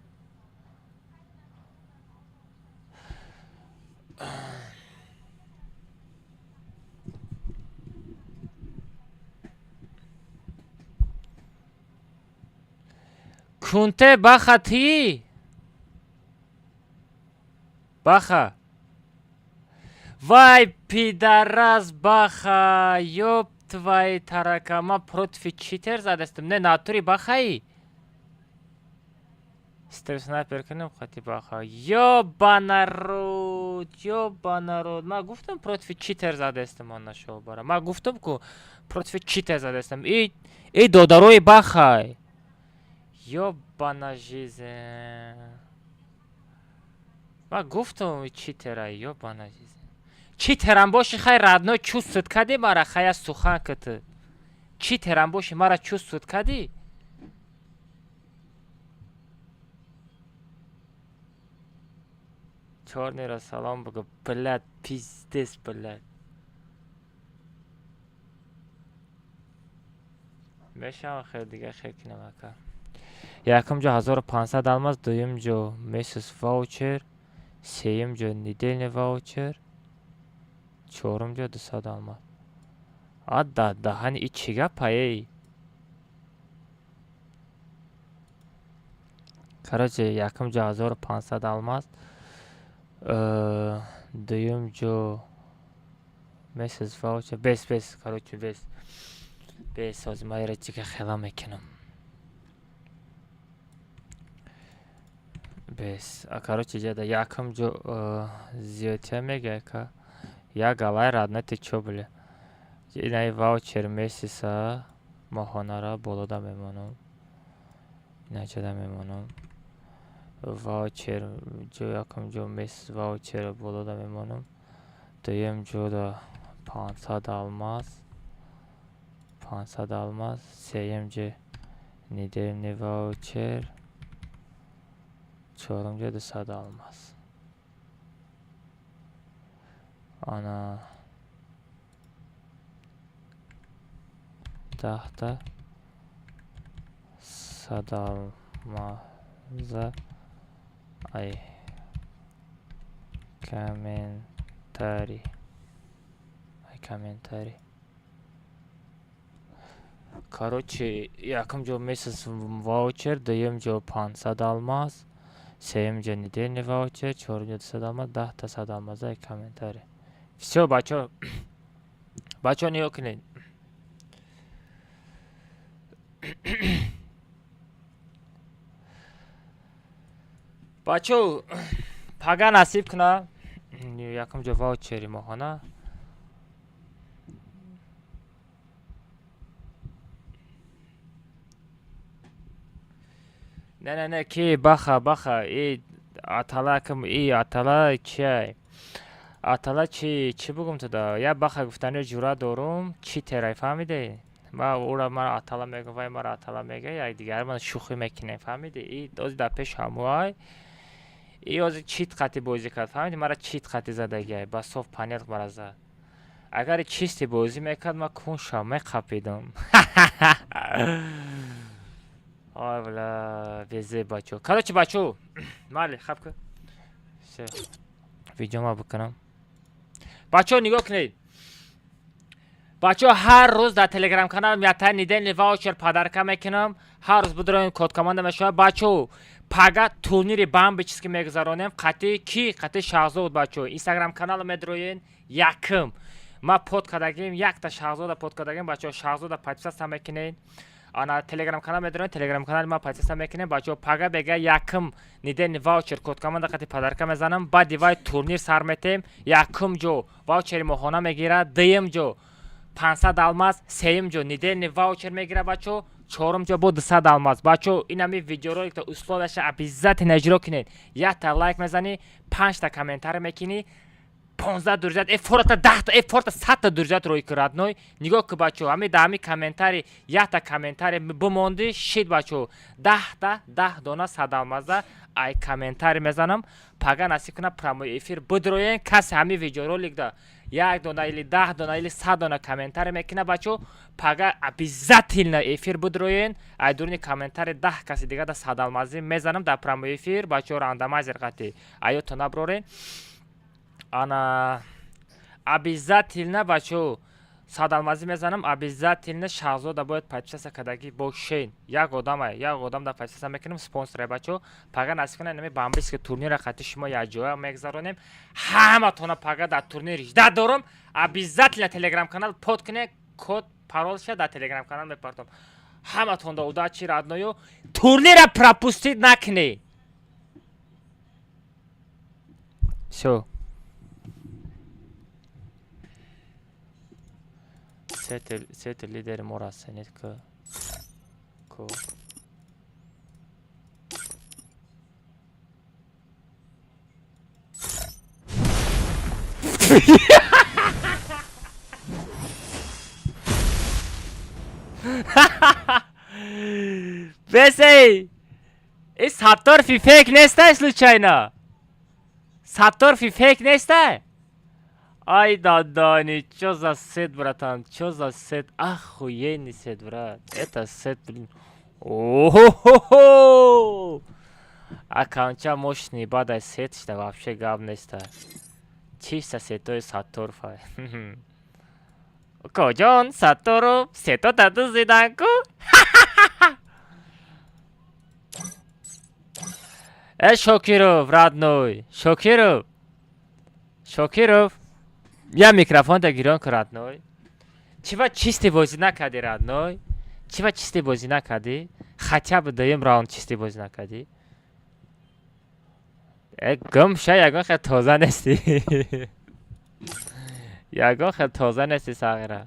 Кунте баха тӣ? Баха. Вай, пидарас баха, ёб твои тарака, ман против читер задастам. Не, натури бахаи? Стрим снайпер кунем хати баха. Ёба народ, ёба народ. Ман гуфтам, против читер задастам, он нашо бара. Ман гуфтам ку против читер задастам. И додарои бахай. Ёбана жизнь. Ман гуфтам, читера, ёбана жизнь. Читерам боши, хай, родной, чувствует кади мара, хая сухан кати. Читерам боши, мара чувствует кади? Чёрныйро салом бугу, блядь, пиздец, блядь. Мешавам хел дига хел кинам ака. Якум ҷо 1500 алмаз, дуюм ҷо месяц ваучер, сеюм ҷо недельный ваучер, чорум ҷо 200 алмаз. Ада даҳани и чӣ гапа, эй? Короче, якум ҷо 1500 алмаз, дуюм ҷо месяц ваучер, бес, бес, короче, бес. Бес, ҳозир ман ира чига хела мекунам. Бес. Короче, ҷада якум ҷо зиёдтия мега ка. Як галай, родной, ты чё, бля? Инаи ваучер месяца моҳонара болода мемонам. Инаҷода мемонам. Ваучер ҷо якум ҷо месяц ваучера болода мемонам. Дуюм ҷода 500 алмаз. 500 алмаз. Сеюм ҷо недельный ваучер. Чорум ҷо 200 алмаз. Ана 10 та сад алмаза ай комментарий, ай комментарий. Короче, якум ҷо месяц ваучер, дуюм ҷо 500 алмаз, сеюм ҷо недельный ваучер, чорум ҷо 200 алмаз, 10 та сад алмаза ай комментарий. Всё, бачо. Бачо, нигоҳ кунед. Бачо, пага насиб куна. Якум ҷо ваучери моҳона. Не, не, не, ки баха, баха, и атала ким, и атала чиай? Атала чи, чӣ бугум туда? Я баха гуфтани ҷуръат дорум, читерай, фаҳмиде? Ма ӯра мара атала мегӯм, вай мара атала мега, якдигар ман шӯхӣ мекунем, фаҳмидӣ? И ози дар пеш ҳамоай. И ози чит қати бозӣ кард, фаҳмидӣ? Мара чит қати задагиай, ба соф панел мара зад. Агар чисти бозӣ мекард, ман куншам меқапидам. Ой, бля, безе бачо. Короче, бачо, майли, хаб кун. Всё. Видео ма бикунам. Бачо, нигоҳ кунед. Бачо, ҳар рӯз дар телеграм каналам якта недельный ваучер подарка мекунам. Ҳар рӯз бидроем код команда мешавад. Бачо, пага турнири бамби чиз ки мегузаронем, қати ки? Қати Шаҳзод, бачо. Инстаграм канал медроен, якм. Ма под кардагим, якта Шаҳзода под кардагим, бачо, Шаҳзода подписаться мекунед. Ана телеграм канал медроен, телеграм канали ма подписаться мекунем, бачо. Пага бега якм недельный ваучер код команда қати подарка мезанам, баъди вай турнир сар метем, якум ҷо ваучери моҳона мегирад, дуюм ҷо 500 алмаз, сеюм ҷо недельный ваучер мегирад, бачо, чорум ҷо бо 200 алмаз. Бачо, инами видеороликта условияша обязательно иҷро кунед. Якта лайк мезанӣ, панҷта комментарий мекунӣ, 15 друзьят, э фората 10-та, э фората 100-та друзьят рӯй ки, родной. Нигоҳ ки, бачо, ҳами да ҳами комментарий, якта комментарий бимонди, шид, бачо. 10-та, 10 дона 100 алмаза ай комментарий мезанам. Пага насиб кунад прямой эфир бидроен, касе ҳами видеороликда як дона или 10 дона или 100 дона комментарий мекунад, бачо, пага обязательно эфир бидроен, ай дуруни комментарий 10 каси дига да 100 алмазӣ мезанам дар прямой эфир, бачо, рандомайзер қати. Аёто наброрен. Ана обязательно, бачо, 100 алмазӣ мезанам, обязательно Шаҳзода бояд подписаться кардагӣ бошен. Як одама, як одам да подписаться мекунем, спонсоре, бачо. Пага насиб кунад инами бамбиски турнира қати шумо якҷоя мегзаронем. Ҳаматона пага дар турнир жда дорам. Обязательно телеграм канал под кунед, код паролша дар телеграм канал мепартом. Ҳаматонда удачи, родною. Турнира пропустить накунед. Всё. Сети лидери моро оценить ку. Ку. Бесей! И Саттор фифек нестай случайно? Саттор фифек нестай? Ай да, чё за сет, братан? Чё за сет? Охуенный сет, брат. Это сет, блин. О-хо-хо-хо! Аккаунтча мощный, бадай сет шда вообще гап неста. Чисто сетои Сатторфай. Коҷон, Саттору, сето таду зиданку? Э, Шокиров, родной, Шокиров. Шокиров. Я микрофон да гирён ку, родной. Чива чистый бозӣ накардӣ, родной? Чива чистый бозӣ накардӣ? Хотя бы дуюм раунд чистый бозӣ накардӣ? Э, гум ша, ягон хел тоза нестӣ. Ягон хел тоза нестӣ, сағира.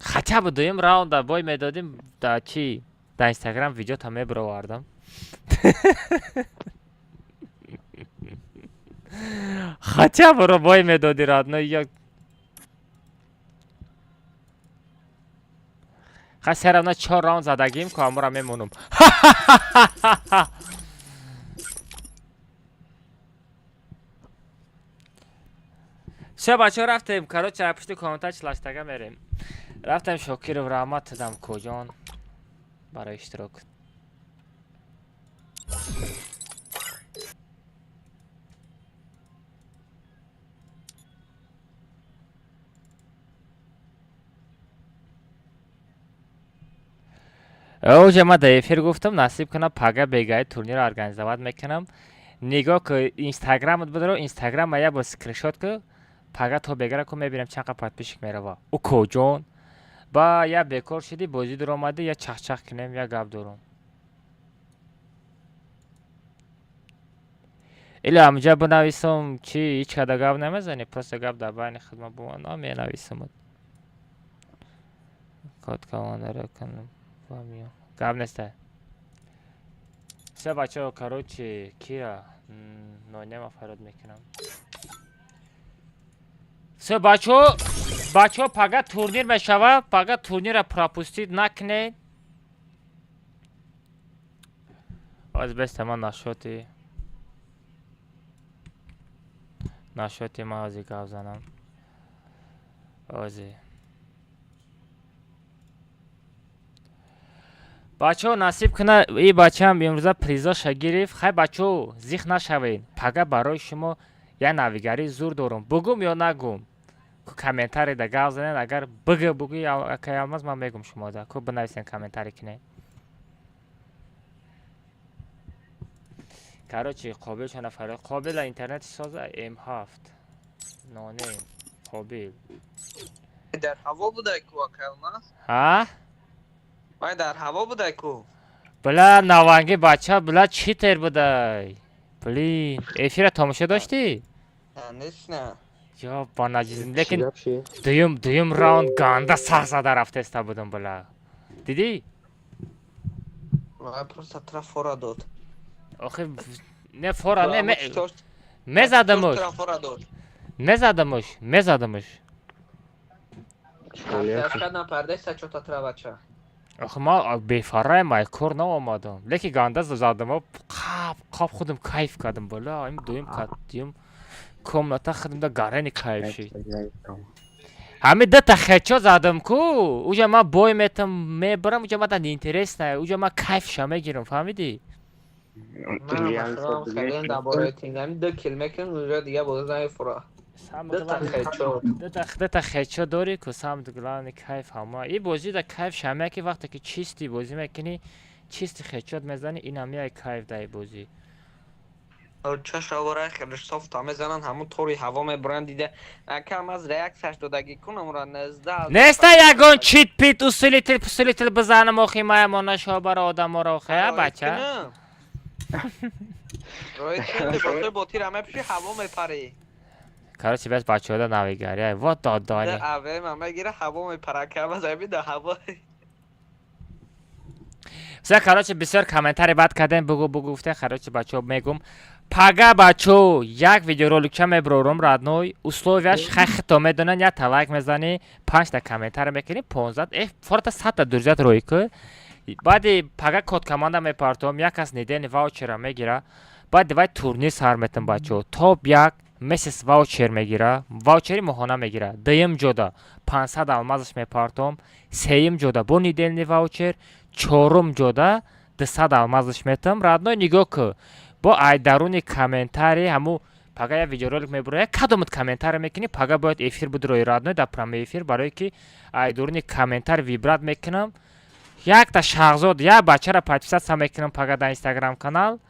Хотя бы дуюм раунда бой медодим, да чӣ? Дар Инстаграм видеота мебировардам. Хотя бы ро бой медоди, родной, як ха все равно чор раунд задагим ку амура мемонум. Всё, бачаҳо, рафтем. Короче, пушти комната члаштага мерем. Рафтем, Шокиров, раҳмат дадам, коҷон, барои иштирок. Оҷа ман дар эфир гуфтам, насиб кунам пага бегаи турнирро организовать мекунам. Нигоҳ ку, инстаграмат бидро, инстаграма як бор скриншот ку, пага то бегара ку, мебинам чанд қа подписчик мерава. Укоҷон, ба я бекор шидӣ, бозӣ дуромадӣ, я чахчах кунем, я гап дорум. Или ҳамҷа бинависам, чи ҳеҷ када гап намезанӣ, просто гап дар байни хидмат бумона менависам. Код командаро кунам. Гап неста. Всё, бачаҳо, короче, кира нонема фарёд мекунам. Всё, бачаҳо. Бачаҳо, пага турнир мешава, пага турнира пропустить накунед. Аз беста ман нашоти ман ҳозир гап занам. Ҳозир. Бачаҳо, насиб куна, и бачаам имрӯза призоша гирифт. Хай, бачаҳо, зих нашавед. Пага барои шумо як навигарии зур дорум. Бугум ё нагум? Ку комментарий да гап занед, агар бигӯ бугӯи акай Алмаз, ман мегум шумода. Ку бинависен, комментарий кунед. Короче, Қобил чанд нафар? Қобила интернети соза М7. Ноне Қобил. Дар ҳаво будай ку, акай Алмаз? Ҳа? Вай дар ҳаво будай ку? Бла наванги бача, бла читер будай. Блин, эфира тамошо доштӣ? Конечно. Ё банаҷиз, лекин дуюм раунд ганда сах зада рафтеста будам, бла. Дидӣ? Вай просто тра фора дод. Охи не фора не мезадамуш. Фора дод. Мезадамуш, мезадамуш. Напардеса чота тра бача. Охи ма бефараем, ай кор наомадам. Лекин ганда задам, қап қап худам кайф кардам, бла. Им дуюм кат, дуюм комната худам да гарани кайф шид. Ҳами дата хечо задам ку, уҷа ман бой метам, мебарам, уҷа ман неинтересна, уҷа ман кайфша мегирам, фаҳмидӣ? Ман хеле дар бораи тингами ду кил мекунем, уҷа дига бозӣ намефура. Дата хечо дорӣ ку, сам главный кайф ҳама. И бозӣ да кайф шамя ки вақте ки чисти бозӣ мекунӣ, чисти хечот мезанӣ, ин ҳам як кайф дар бозӣ. Чашавора хеле софта мезананд, ҳамун тори ҳаво мебуранд, дида. Акам аз реаксияш додагӣ кунам, ра 19. Неста ягон чит пит усилитель пусилитель бизанам, охи маямон нашобара одаморо, охи, а бача? Рои кунам, либосои ботира мепӯши, ҳаво мепарӣ. Короче, бес бачаҳода навигария. Вот додони. Аве ман мегира, ҳаво мепара, акам аз ами да ҳаво. Все, короче, бисёр комментарий бад кардем, бугу бугу гуфте, короче, бачаҳо мегум. Пага бачаҳо як видеороликча меброрум, родной, условияш хай хито медонан, як та лайк мезанӣ, 5 та комментарий мекунӣ, 15, э, форта 100 та друзьят рӯй ку. Баъди пага код команда мепартом, як кас недельный ваучера мегира. Баъди вай турнир сар метам, бачаҳо. Топ 1 месяц ваучер мегира, ваучери моҳона мегира. Дуюм ҷода 500 алмазаш мепартом, сеюм ҷода бо недельный ваучер, чорум ҷода 200 алмазаш метам. Родной, нигоҳ ку. Бо ай даруни комментарий ҳаму пага як видеоролик мебуроя, кадомат комментарий мекунӣ, пага бояд эфир будрои, родной, дар прямой эфир, барое ки ай дуруни комментарий выбрать мекунам. Якта шахзод, як бачаро подписаться мекунам пага дар инстаграм канал.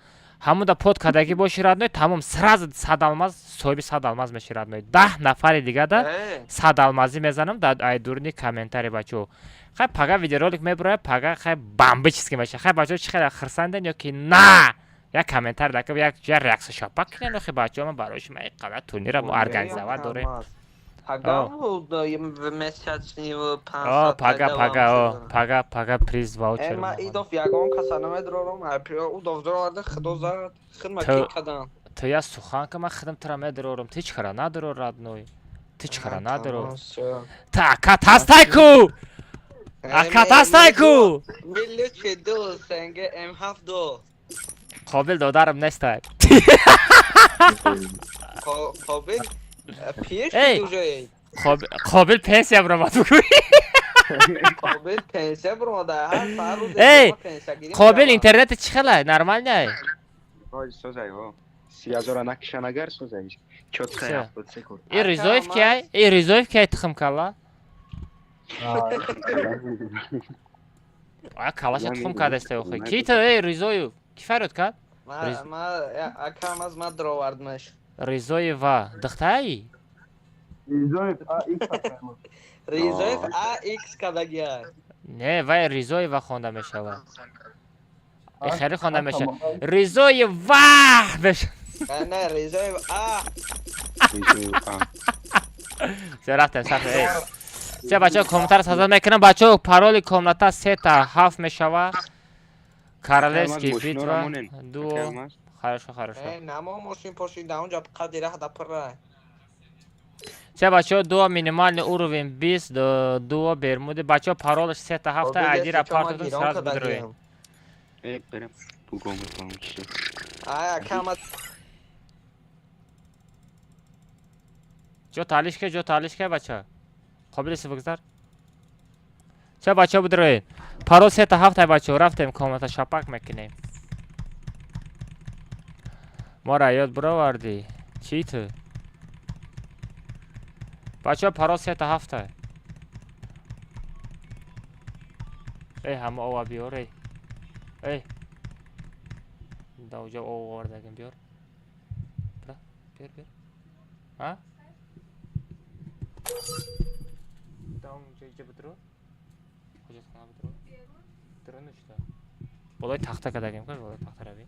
Ҳамуда под кардагӣ боши, родной, тамом, сразу 100 алмаз, соҳиби 100 алмаз меши, родной. 10 нафари дигада 100 алмазӣ мезанам дар ай дуруни комментарий, бачаҳо. Хай, пага видеоролик мебуроя, пага хай бомбический меша. Хай, бачаҳо, чӣ хеле хирсанден ё ки на? Як комментарий дака, як реаксия шапак кунен, охи бачаҳо, ман барои шумо ин қадар турнира мо организовать дорем. Пага месячный О, пага, пага, о, пага, пага приз ваучер. Ма идоф ягон каса намедорам, удоф дорада худо зад, хидма ки кадан. Ту я сухан ка, ман хидм тура медорам, ту чӣ кара надорор, родной? Ту чӣ кара надорор? Та акат ҳастай ку? Акат ҳастай ку? Милличи ду сенге М7 ду. Қобил додарам нестай. Қобил пир Эй! шуд уже. Қобил пенсия баромад бигӯй. Қобил пенсия баромада, ҳар саҳар рӯз Эй, пенсиягирӣ Қобил мешавад. интернети чӣ хела? Нормальный? Ой, созай, о. 30 000 накишан агар созай. Чётко Всё. 73 кор. И Ризоев кияй? И Ризоев кияй, тухм кала? А калаша тухм кардасте охи. Ки ту, эй Ризоев? Ки фарёд кард? Ма акам аз ма дровардмаш. Ризоева духтаи? Ризоев АХ кадагия. Не, вай Ризоева хонда мешавад. Э, хеле хонда мешавад. Ризоева мешавад. Не, Ризоев А. Все, рафтем, саф. Эй. Все, бачаҳо, комнатаро сазад мекунам. Бачаҳо, пароли комната 3 та 7 мешавад. Королевский битва дуо. Хорошо, хорошо. Э, намо мошин пошин да онҷа қади раҳ да пурра. Че бачаҳо дуо минимальный уровень 20 дуо бермуди бачаҳо паролаш 3 та 7 айдира партотун сразу бидроем. Э берем бугом бам чӣ. Ай акама ҷо талиш ке бача. Қобили бигзар. Че бачаҳо бидроем. Парол 3 та 7 бачаҳо рафтем комната шапак мекунем. Мора ёд бировардӣ. Чӣ ту? Бачаҳо парол 3 та 7. Эй ҳама ова биёр эй. Эй. Да уҷа ов овардагим биёр. Бира, биёр, биёр. А? Да унҷа иҷа бидро. Ҳоҷатхона бидро. Дро нушта. Болои тахта кардагим каш, болои тахта равӣ.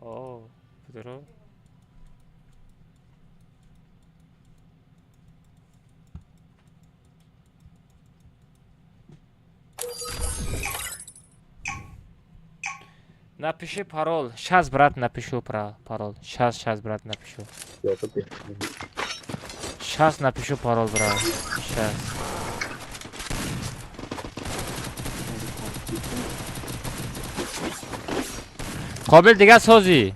О, бидро. Напиши парол. Сейчас, брат, напишу про парол. Сейчас, брат, напишу. Сейчас напишу парол, брат. Сейчас. Қобил дига созӣ?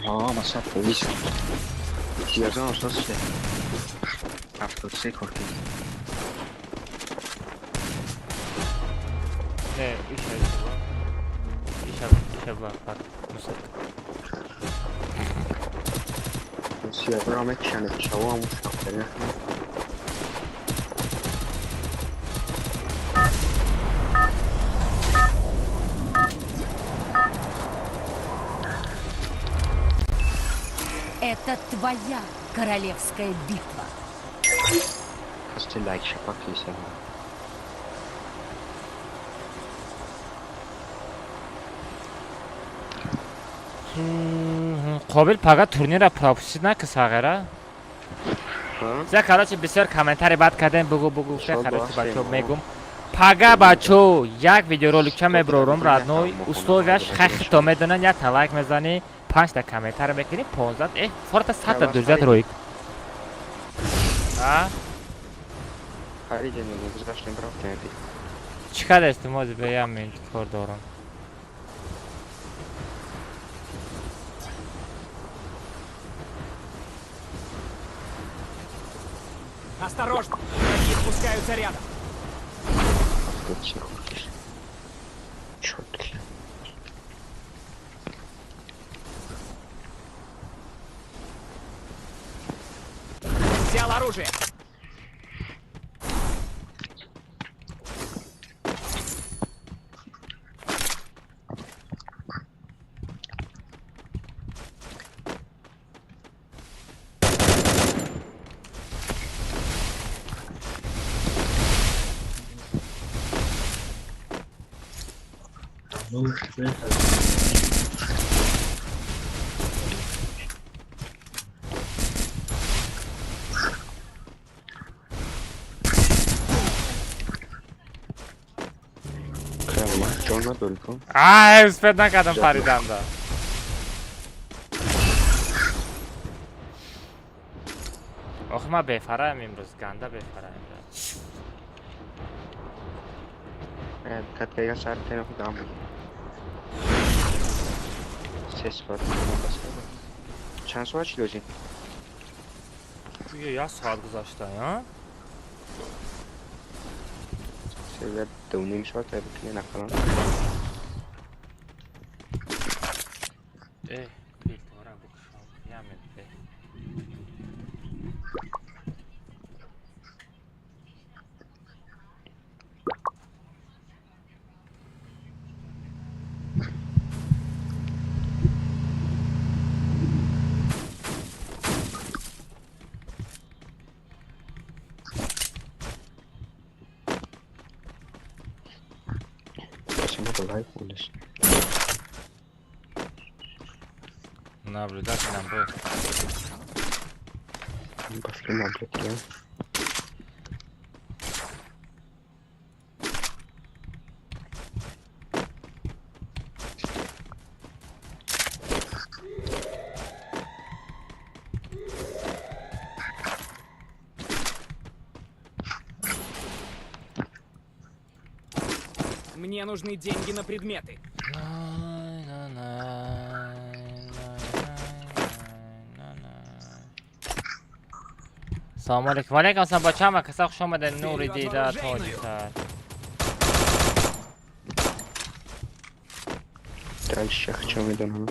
Ҳа, масалан полис. Сиёзан осоз шуда. 73 кор кард. Не, иша. Иша ба мусад. Сиёзан мекшане, шава мушкил. Это твоя королевская битва. Қобил пага турнира пропустить наки сағира. За короче бисёр комментарий бад кардем, бугу бугу короче бачо мегум. Пага бачо як видеороликча меброрум родной, условияш хахито медонан, як та лайк мезанӣ, 5 та комментарий мекунӣ, 15 форта 100 та друзья ролик. А? Чӣ кардастӣ мози бе як минут кор дорам. Осторожно! Враги спускаются рядом! Чёрт. Взял оружие! Ай, успеть накардам париданда. Ох, ма бефараем имрӯз, ганда бефараем. Катгайга сар тена худам. Се соат. Чанд соат шуд озин? Як соат гузашта, а? Се 2.5 соат бикунем ақаллан. Пилтора бикушам. Як минут. Наблюдателям был. Пошли наблюдателям. Мне нужны деньги на предметы. Салом алейкум. Валейкум ассалом, бачаҳо, каса хуш омадед. Нури дида тоҷикар. Дальше хочу медонам.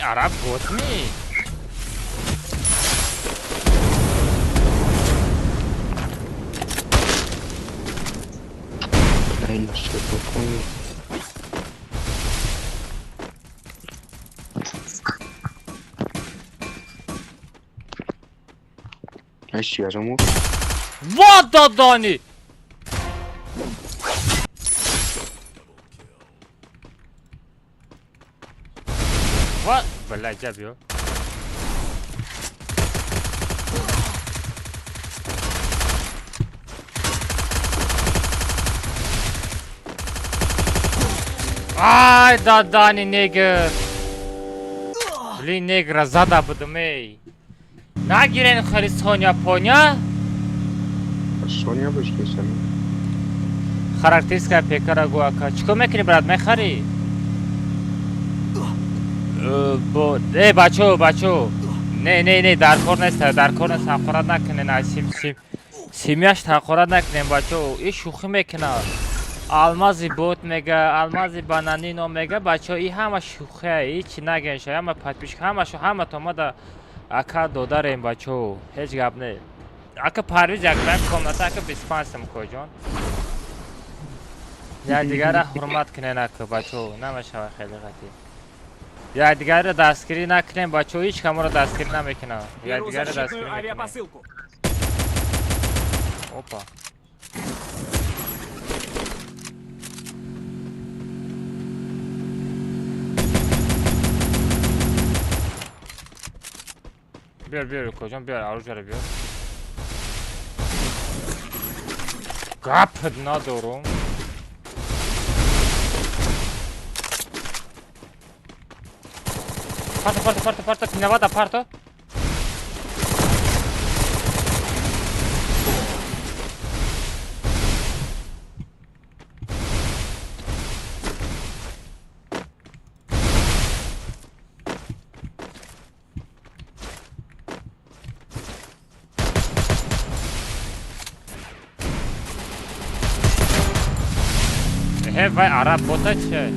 Араб бот ми? Правильно, что помню. А я же мог. Вот додони! What? Блядь, я бью. Ай, да, Дани, негр. Блин, негра зада будем, эй. Нагирен хали Соня, поня? Соня бошки, Соня. Характеристика пекара гуака. Чико мекини, брат, мехари? Э, бачо, бачо. Не, не, не, даркор нест, даркор нест, ҳақорат накунен, ай сим, сим. Симяш ҳақорат накунен, бачо. И шӯхӣ мекунад. Алмази бот мега, алмази бананино мега, бачо, и ҳама шӯхия, ҳеч наген ша, ҳама подписчик, ҳамашо, ҳаматон мада ака додарем, бачо. Ҳеҷ гап не. Ака Парвиз як баем комната, ака 25 сом коҷон. Якдигарра ҳурмат кунен, ака, бачо, намешава хеле қатӣ. Якдигарро дастгирӣ накунем, бачо, ҳеҷ каморо дастгирӣ намекунам. Якдигарро дастгирӣ мекунем. Опа. Биёр, биёр, коҷон, биёр, оружиеро биёр. Гап надорум. Парто, парто, парто, парто, пинавада, парто. Э, вай, араб бота че?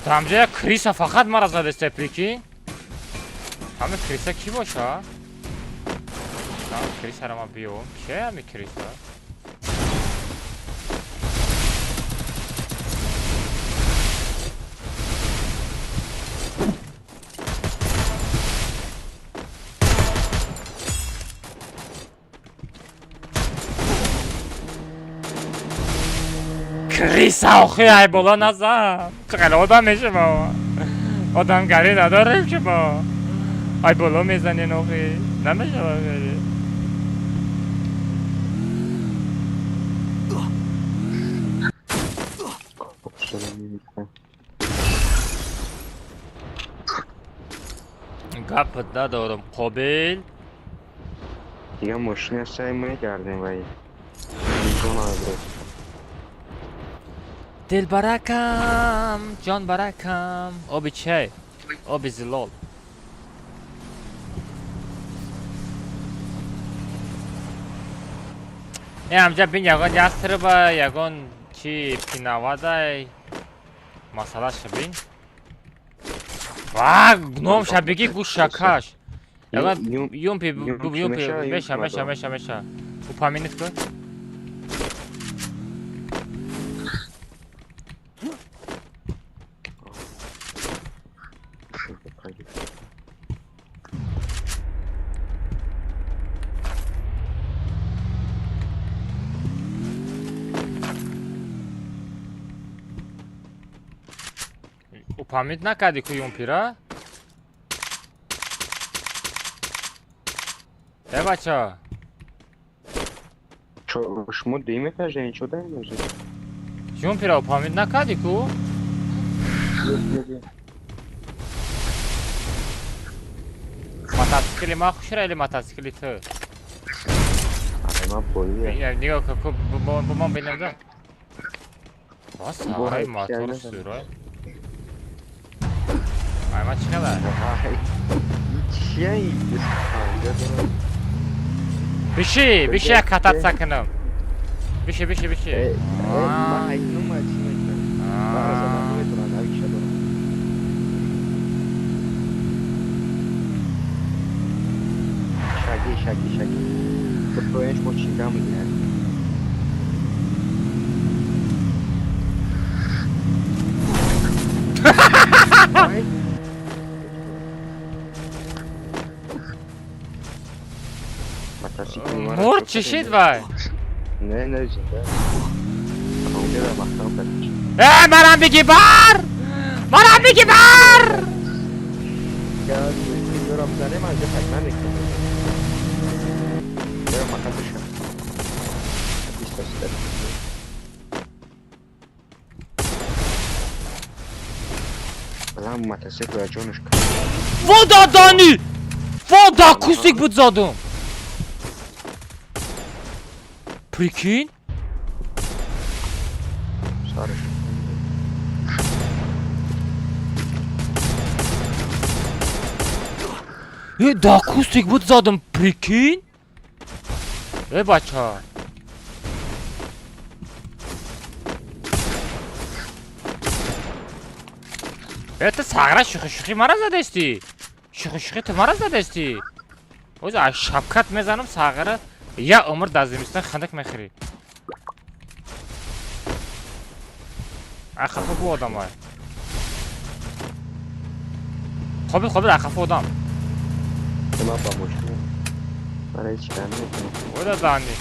Тамҷа криса фақат мара задеста, прикинь. Ҳаме криса кӣ боша? Крисаро ман биём. Кия ҳами криса? Криса охи ай боло назан. Чӣ хеле одам мешава. Одамгарӣ надорем шумо. Ай боло мезанен охи. Намешава хеле. Гап надорам қобил. Дига мошина сай мегардем вай. Дилбаракам, ҷонбаракам, оби чай, оби зилол. Э, амҷа бин ягон ястреба, ягон чи пинавадай. Масалаша бин. Ва, гном шабеги гӯшакаш. Ягон юмпи, юмпи, меша, меша, меша, меша. Упомянет кун. Упомянет накарди ку юмпира? Э, бача. Шумо дуюм этажа ничо даем? Юмпира упомянет накарди ку? Мотоцикли ма хушра или мотоцикли ту? Ай, ма боия. Нигоҳ кун, бо ман бинам да. Бас, ай мотор сурай. Ай, ма чӣ хабар? Чия? Биши, биши як кататса кунам. Биши, биши, биши. Ма айкнум ма чӣ мекунам? Бара задан наметавонам, авиша дорам. Шаги, шаги, шаги. Броенш бо чига мегирад. Мурд чишид вай? Не, не, зинда. Э, марам бигӣ бар! Марам бигӣ бар! Вода дани! Вода кустик буд задум! Прикинь? Э, да кустик буд задум, прикинь? Э, бача. Э, ту сағра шӯхи-шӯхӣ мара задестӣ? Шӯхи-шӯхӣ ту мара задестӣ? Оз аз шапкат мезанам сағра, я умр дар зимистон хандак мехӯрӣ. Ахафа бу одам вай. Қобил, қобил, ахафа одам. Ман ба мошина. Ман ҳеҷ кар намекунам. Ода дани.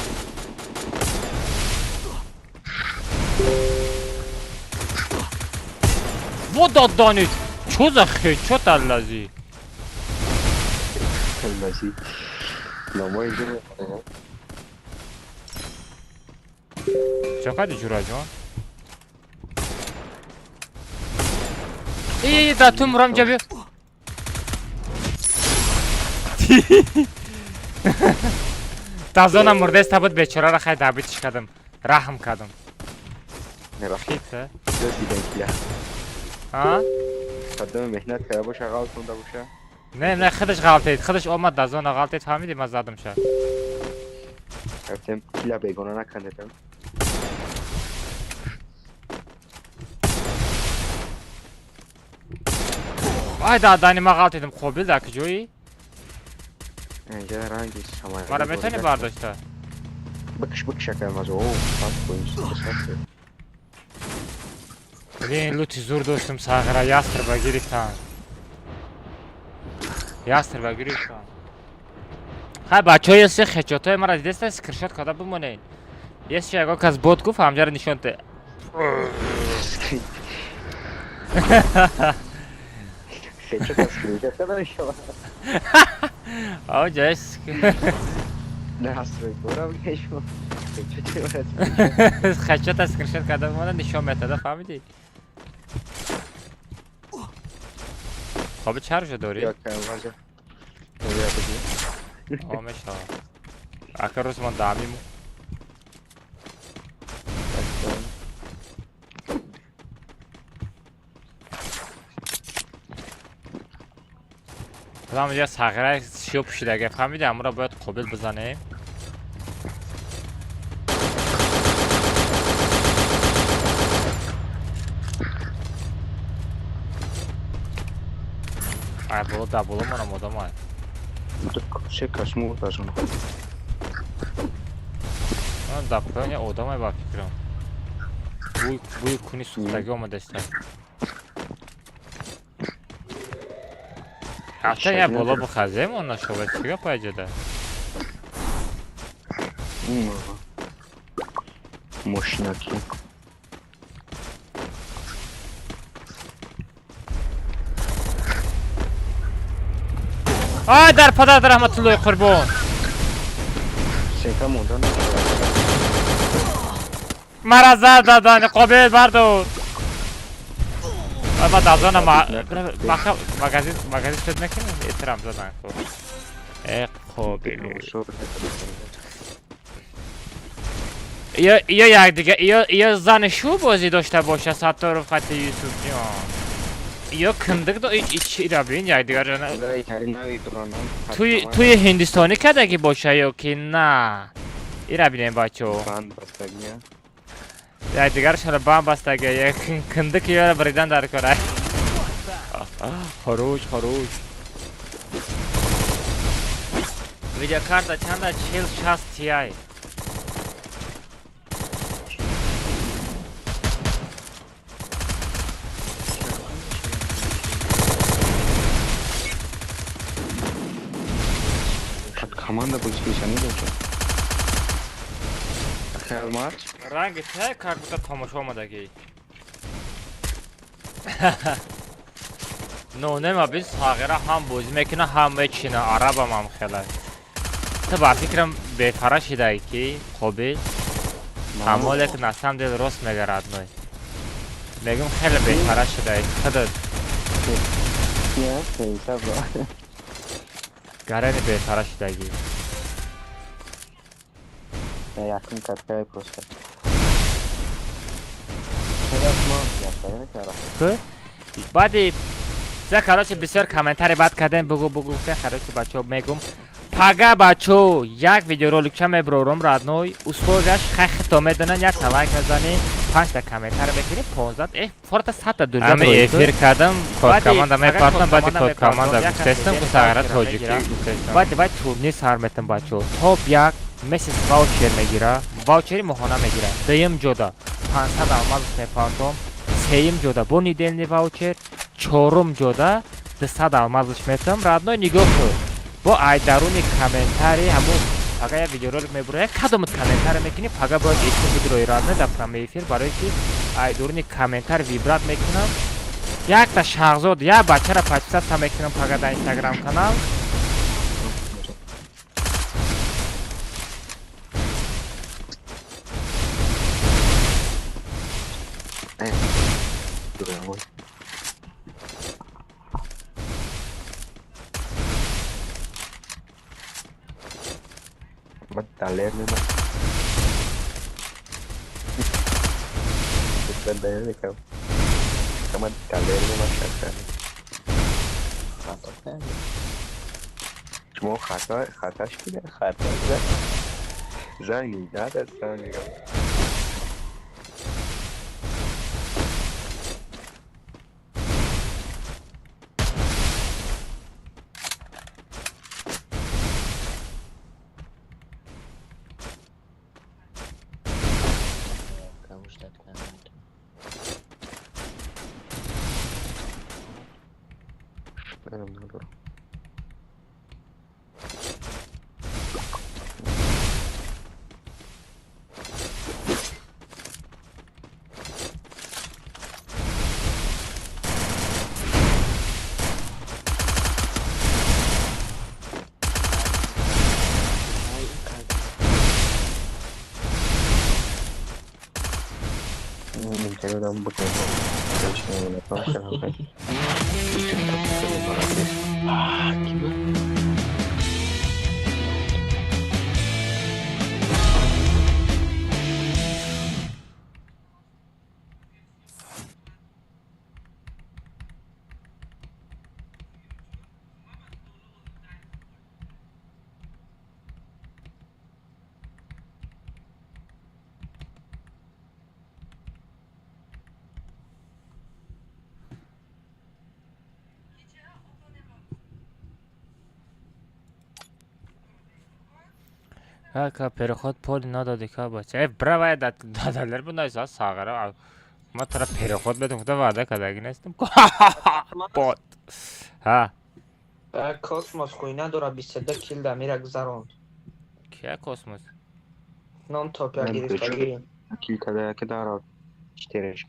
Вода дани. Чо за хечо таллази? Таллази. Номо инҷо мехонам. Чо кардӣ ҷураҷон? Э, да ту мурам ҷа биё. Тазона мурдеста буд бечораро хай дабитиш кардам. Раҳм кардам. Хита. А? Қадами меҳнат карда боша, ғалтонда боша. Не, не, худаш ғалтед, худаш омад дар зона ғалтед, фаҳмидӣ, ман задам ша. Рафтем кила бегона накандедам. Ай да дани ма ғалтедим, қобил дар куҷоӣ? Инҷа ранги самай. Мара метавонӣ бардошта? Бикш, бикш акай мазо. О, сат қоин, сат. Блин, лути зур доштам сағра, ястреба гирифтам. Ястреба гирифтам. Хай бачаҳо, еси хечотҳои мара дидеста, скриншот карда бимонед. Если ягон кас бот гуфт, ҳамҷаро нишон те. О, ҷайс. Хачота скриншот карда монда нишон метада, фаҳмидӣ? Хоб чаржа дорӣ? О, мешавад. Ака рӯз ман дамиму. Там я сағира шиё пӯшидага, фаҳмидӣ? Амро бояд қобил бизанем. Ай, боло да боло манам одамай. Ше кашмур дажон. Ман да поёни одамай ба фикрам. Бӯи куни сӯхтагӣ омадаста. Ҳатто я боло бихазем, он нашавад, чӣ гап айҷода? Мошинаки. Ай, дар падарат раҳматуллои қурбон. Сека монда. Мара зад дадани қобил бардор. Ма дазона маха магазин магазин шуд мекунем, эҳтирам задан ко. Э қобил. Ё якдига ё зани шу бозӣ дошта боша Сатторов хати Юсуфҷон. Ё киндик до ира бин якдигар туи ҳиндистонӣ кардагӣ боша ё ки на? Ира бинем бачо. Якдигаршонро банд бастага, як киндик ёра бридан дар кора. Хорош, хорош. Видеокарта чанда 4060 Ti. Команда бозӣ дошт. Алмаз ранги та как будто тамошо омадагӣ. Но нема бин сағира ҳам бозӣ мекуна, ҳам мечина, арабам ҳам хела. Ту ба фикрам бефара шидаӣ ки қобил. Аммо лекин на самом деле рост мега родной. Мегум хеле бефара шидаӣ. Худат. Гарани бефара шидагӣ. Якум каткай просто. Баъди за короче бисёр комментарий бад кардем, бугу бугу гуфтем, короче бачаҳо мегум. Пага бачо як видеороликча меброрум родной, условияш хай хито медонан, як та лайк мезанӣ, 5 та комментарий мекунӣ, 15 форта 100 та дурҷа. Ами эфир кардам, код команда мепартам, баъди код команда гуфтестам, ку сағира тоҷикӣ гуфтестам. Баъди вай турнир сар метам бачо. Топ 1 месяц ваучер мегира, ваучери моҳона мегира. Дуюм ҷода 500 алмаз мепартом, сеюм ҷода бо недельный ваучер, чорум ҷода 200 алмазш метам. Родной нигоҳ кун. Бо айдаруни комментарий ҳамун пага як видеоролик мебура, як кадомат комментарий мекунӣ, пага бояд эфир бидрои родной дар прямой эфир, барое ки айдаруни комментарий вибрат мекунам. Якта шаҳзод, як бачаро подписаться мекунам пага дар инстаграм канал. شما خطاش بوده، خطا زنگ ندستم نگاه. Ака переход пол надоди ка бача. Э бравая дадалер бу найса сағара. Ма тара переход бедум худа ваъда кадаги нестам. Бот. Ҳа. Космос хуйна дора 22 кил дамира гузаронд. Кия космос? Ном топя гирифтагӣ. Кил када ки дара четыреш.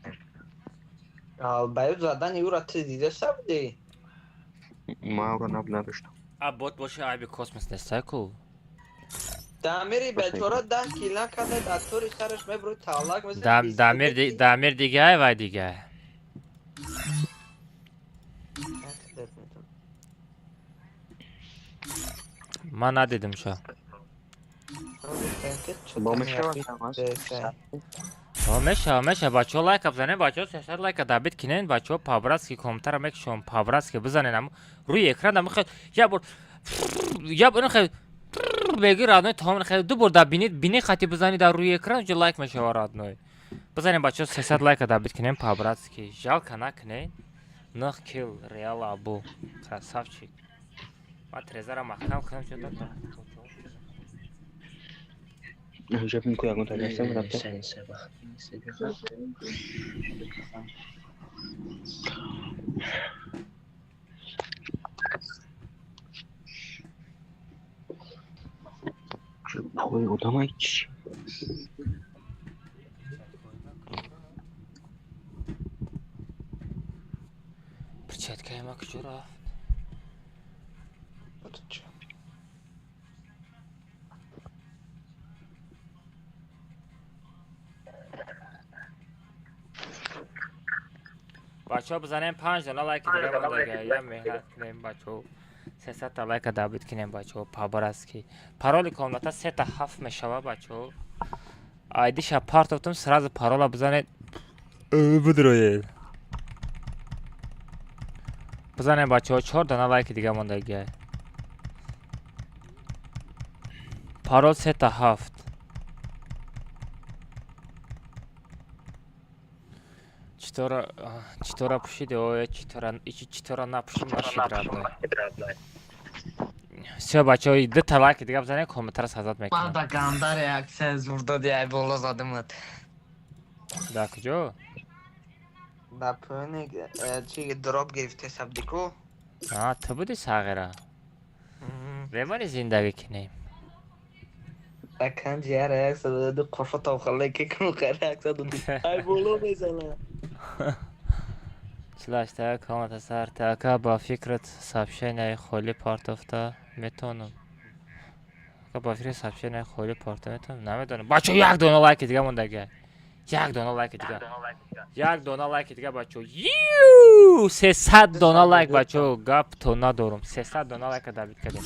Баю задани ӯра ту дидаша будӣ? Ма ӯро наб надоштам. А бот боша айби космос нестай ку? Дамири бечора 10 кил накарда, дар тори сараш мебурд талак мезад. Дамир дигай вай дигай. Ман надидим ша. Меша, меша, бачаҳо лайка бизанед, бачаҳо 300 лайка добить кинен, бачаҳо по-братски комментара мекушон, по-братски бизанед, ам рӯи экран ам хел я бор я бор хел беги родной тамом хел ду бор да бинед, бини хати бизанед дар рӯи экран, уже лайк мешава родной. Бизанед бачаҳо 300 лайка добить кинен по-братски. Жалко накунед. 9 кил реал абу. Красавчик. Ма трезара маҳкам кунам чо дата. Ой, одамай чи? Перчаткаи ма куҷо рафт? Бачаҳо бизанем 5 дона лайки дига мондага, я меҳнат кунем бачаҳо. 300 та лайка добить кунем бачаҳо по-братски. Пароли комната 3 та 7 мешава бачаҳо. Айдиша партофтум, сразу парола бизанед. Бидроед. Бизанем бачаҳо 4 дона лайки дига мондага. Парол 3 та 7. Читора пушиди, ой, читора, ичи читора напуши, нашид родной. Всё, бачаҳо, 2 та лайки дига бизанед, комментара создать мекунам. Ман да ганда реаксия зур доди, ай боло задимат. Да куҷо? Да поёни чи дроп гирифте сабдику? А, ту буди сағира. Бемори зиндагӣ кинем. Да канҷи я реаксия доди, қофа тавхале ки кун реаксия доди. Ай боло мезана. Чилашта комната сар така ба фикрат сообщенияи холӣ партофта метавонам. Ака ба фикри сообщенияи холӣ партофта метавонам? Намедонам. Бачаҳо як дона лайки дига мондага. Як дона лайки дига. Як дона лайки дига бачаҳо. Ю! 300 дона лайк бачаҳо, гап то надорум. 300 дона лайка добить кардем.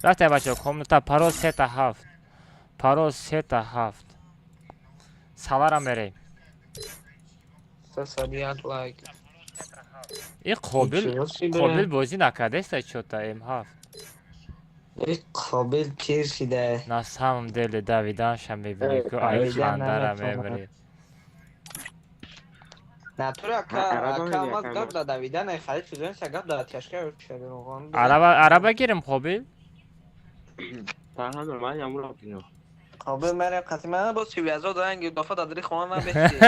Рафтем бачаҳо, комната парол 3 та 7. Парол 3 та 7. Салара мерем. 301 лайк. И қобил қобил бозӣ накардаеста чота М7. И қобил пир шида. На самом деле давиданша мебинӣ ку ай хандара мебарӣ. Натура ака омад гап да давидан ай харид шудан гап да тяшка шуда. Араба араба гирим қобил? Қобил мерем қати ман бо сивязо доран ги дафа дадри хона ман беши.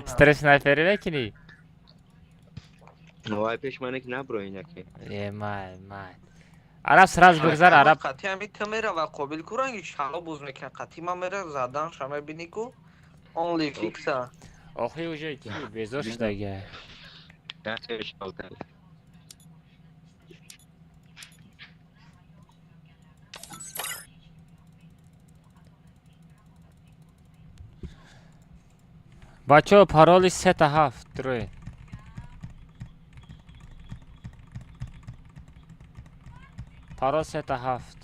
Стресс снайпери мекунӣ? Вай пеш мане ки набро инаки. Е май май. Араб сразу бигзар араб. Қати ами ту мера ва қобил куранги шало боз мекунад қати ман мера задан ша мебини ку only фикса. Охи уже ки безор шудага. Бачаҳо, пароли 3 та 7 дурӯед. Парол 3 та 7.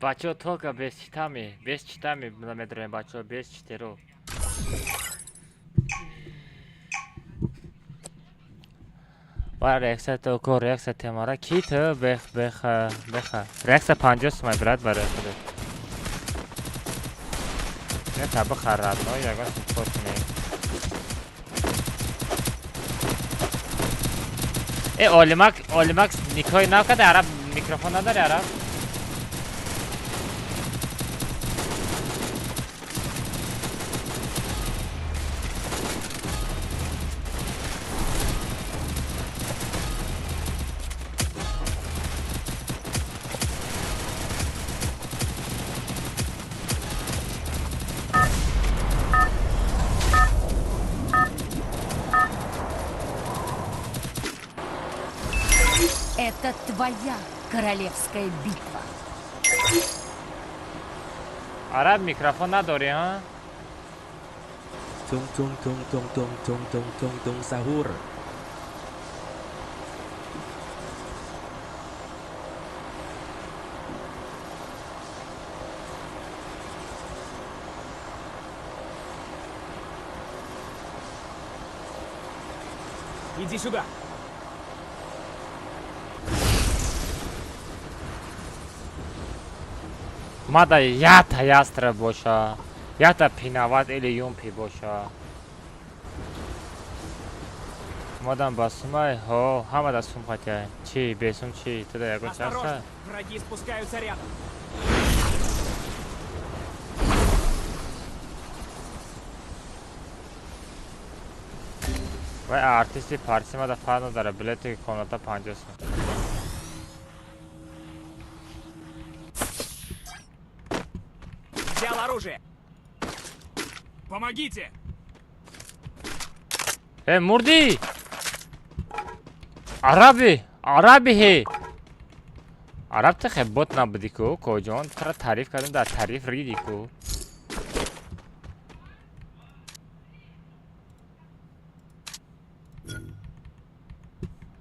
Бачаҳо, только без читами, без читами медроем, бачаҳо, без читеро. Ва реаксия то реаксия темара ки ту бех беха беха. Реаксия 50 сумай, брат, барои худат. Не та бихар, родной, ягон суппорт кунем. Э, Олимак, Олимак никои нав каде, араб микрофон надори, араб? Это твоя королевская битва. Араб микрофон надори, ҳа? Tung tung tung tung tung tung tung tung tung sahur. Иди сюда. Мада ята ястра боша, ята пинават или юмпи боша. Мадам ба сумай, ҳо, ҳама да сум хатя. Чи, бесум чи, туда ягон чарса? Осторожно, враги спускаются рядом. Вай артисти парси мада фарқ надора, билети комната 50 сум. Взял оружие. Помогите! Э, мурди! Араби! Араби хе! Араб ты хебот набуди ку, коҷон, тра тариф кардем, дар тариф риди ку.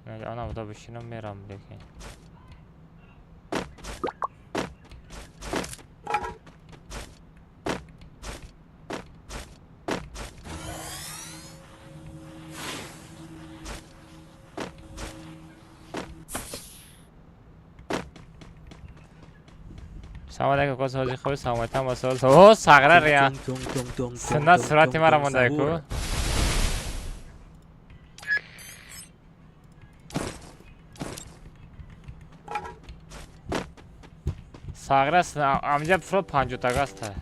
Ана буда бишинам мерам лекин. Салом алейкум, коз ҳоҷи хуби саломатам ва сол. О, сағра рия. Tung tung tung tung Суннат tung сурати tung мара tung монда ку. sahur. Сағра амҷа фро 50 тагаста.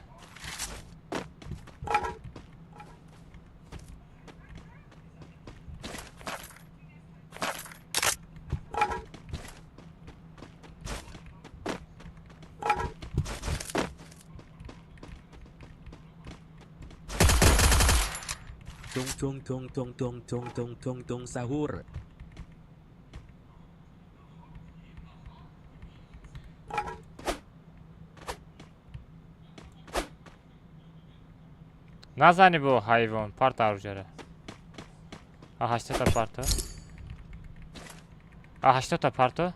Tung tung tung tung tung tung tung tung tung sahur. Назани бо ҳайвон, парта оружие ра. А 80-та парто. А 80-та парто.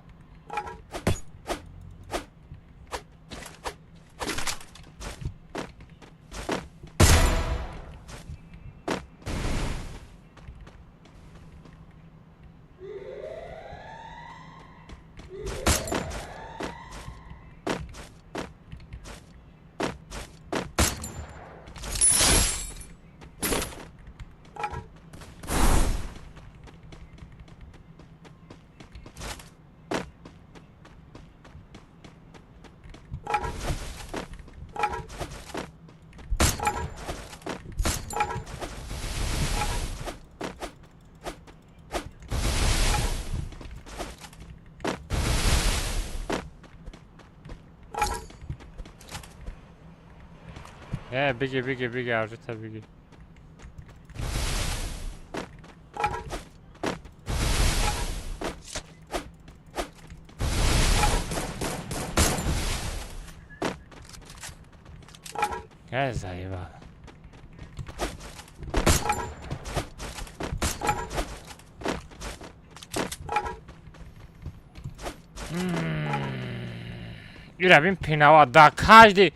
Биги, биги, биги, аржита биги. Заебал. Ира бин пинава да каждый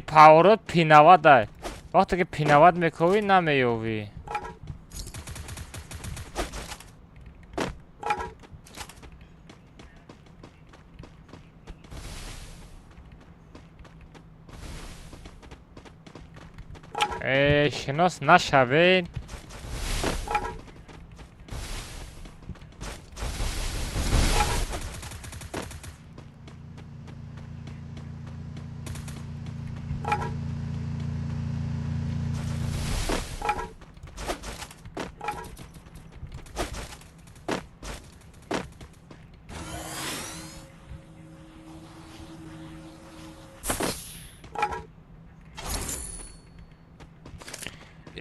поворот пинава дай. Вақте ки пинават мековӣ намеёвӣ. Э, шинос нашавед.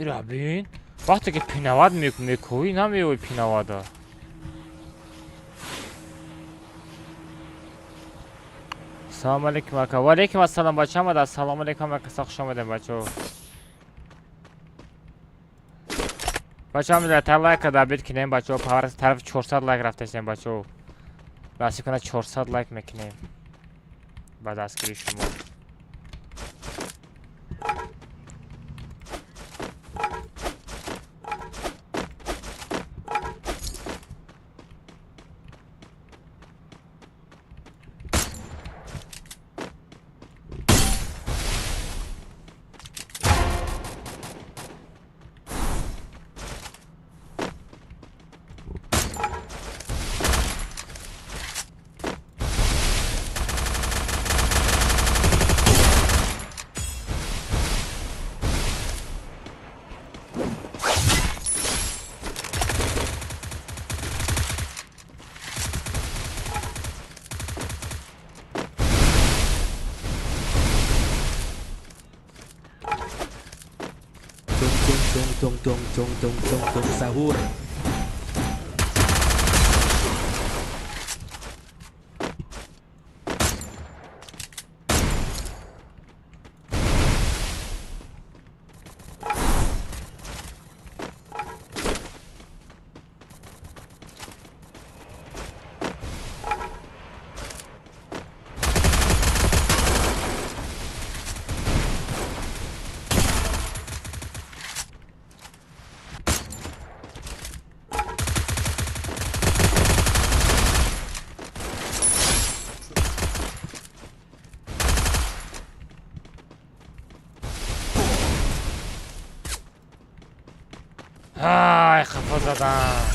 Ира бин, вақте ки пинават мекӯӣ намеёвӣ пинавада. Салом алейкум ака. Ва алейкум ассалом бача омада. Салом алейкум ака, хуш омадем бачаҳо. Бачаҳо милата лайка дабит кинем бачаҳо. Тарафи 400 лайк рафтасем бачаҳо. Насиб кунад 400 лайк мекунем. Ба дастгирии шумо. Tung tung tung tung tung tung sahur. Ай, хафа задам.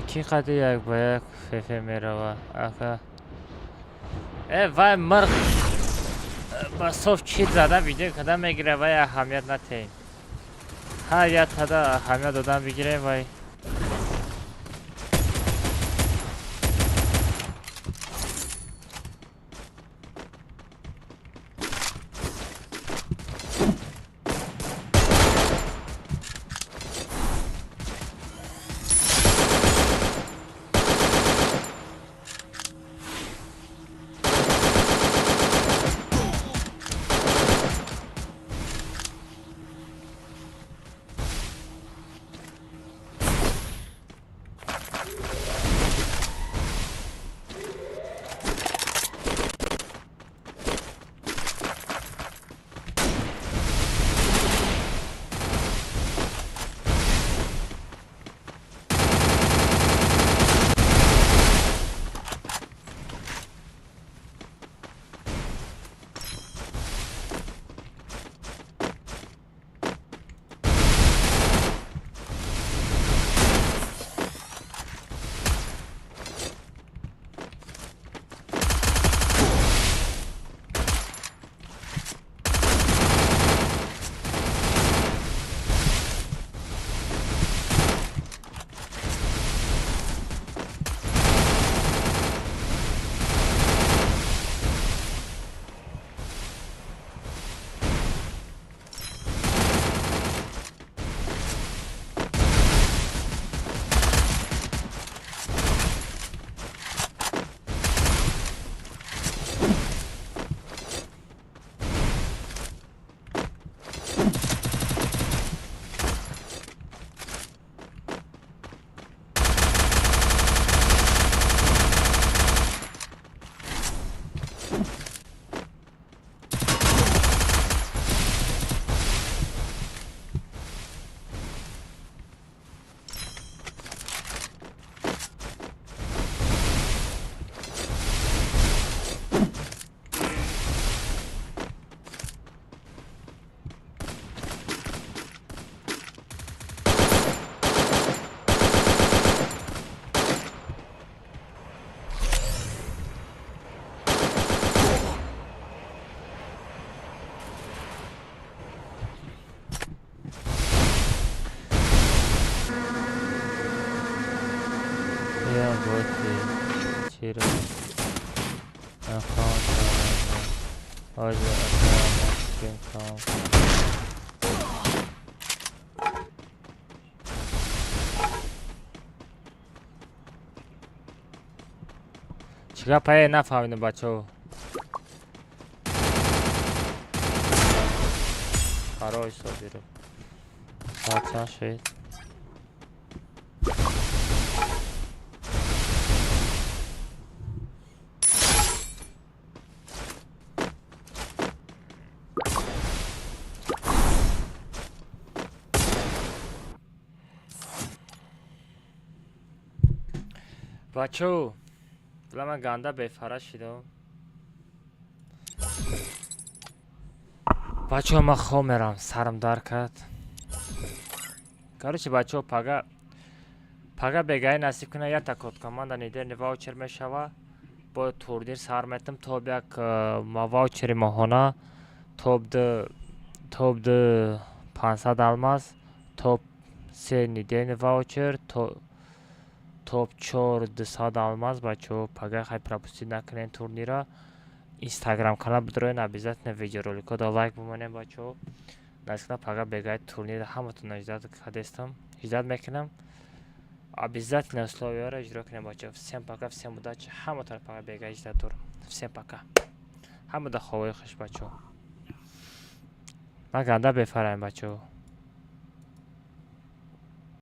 Ки қади як ба як фефе мерава ака. Вай мирғ ба соф чит зада видео када мегира, вай аҳамият натеем. Ҳар як тада аҳамият додан бигирем вай. Туям боти чиро аккаунт ҳозир стрим кам. Чӣ гапае, нафаҳмидам, бачаҳо. Қарор Собиров. Соат чанд шуд? Бачаҳо, била, ман ганда бефара шидам. Бачаҳо, ман хоб мерам, сарам дард кард. Короче, бачаҳо, пага бегаи насиб кунад, якта код команда недельный ваучер мешава. Бо турнир сар метам, топ як ваучери моҳона, топ ду 500 алмаз, топ се недельный ваучер, топ чор 200 алмаз. Бачаҳо, пага хай пропустить накунем турнира. Инстаграм канал бидроен, обязательно видеороликҳо лайк бимонем. Бачаҳо, насиб кунад, пага бегаи турнира ҳаматон ждать кардестам, ждать мекунам. Обязательно условияро иҷро кунем, бачаҳо. Всем пока, всем удачи, ҳаматон пага бегаи ждать дорам. Всем пока, ҳамада ховои хуш. Бачаҳо, ман ганда бефараем, бачаҳо.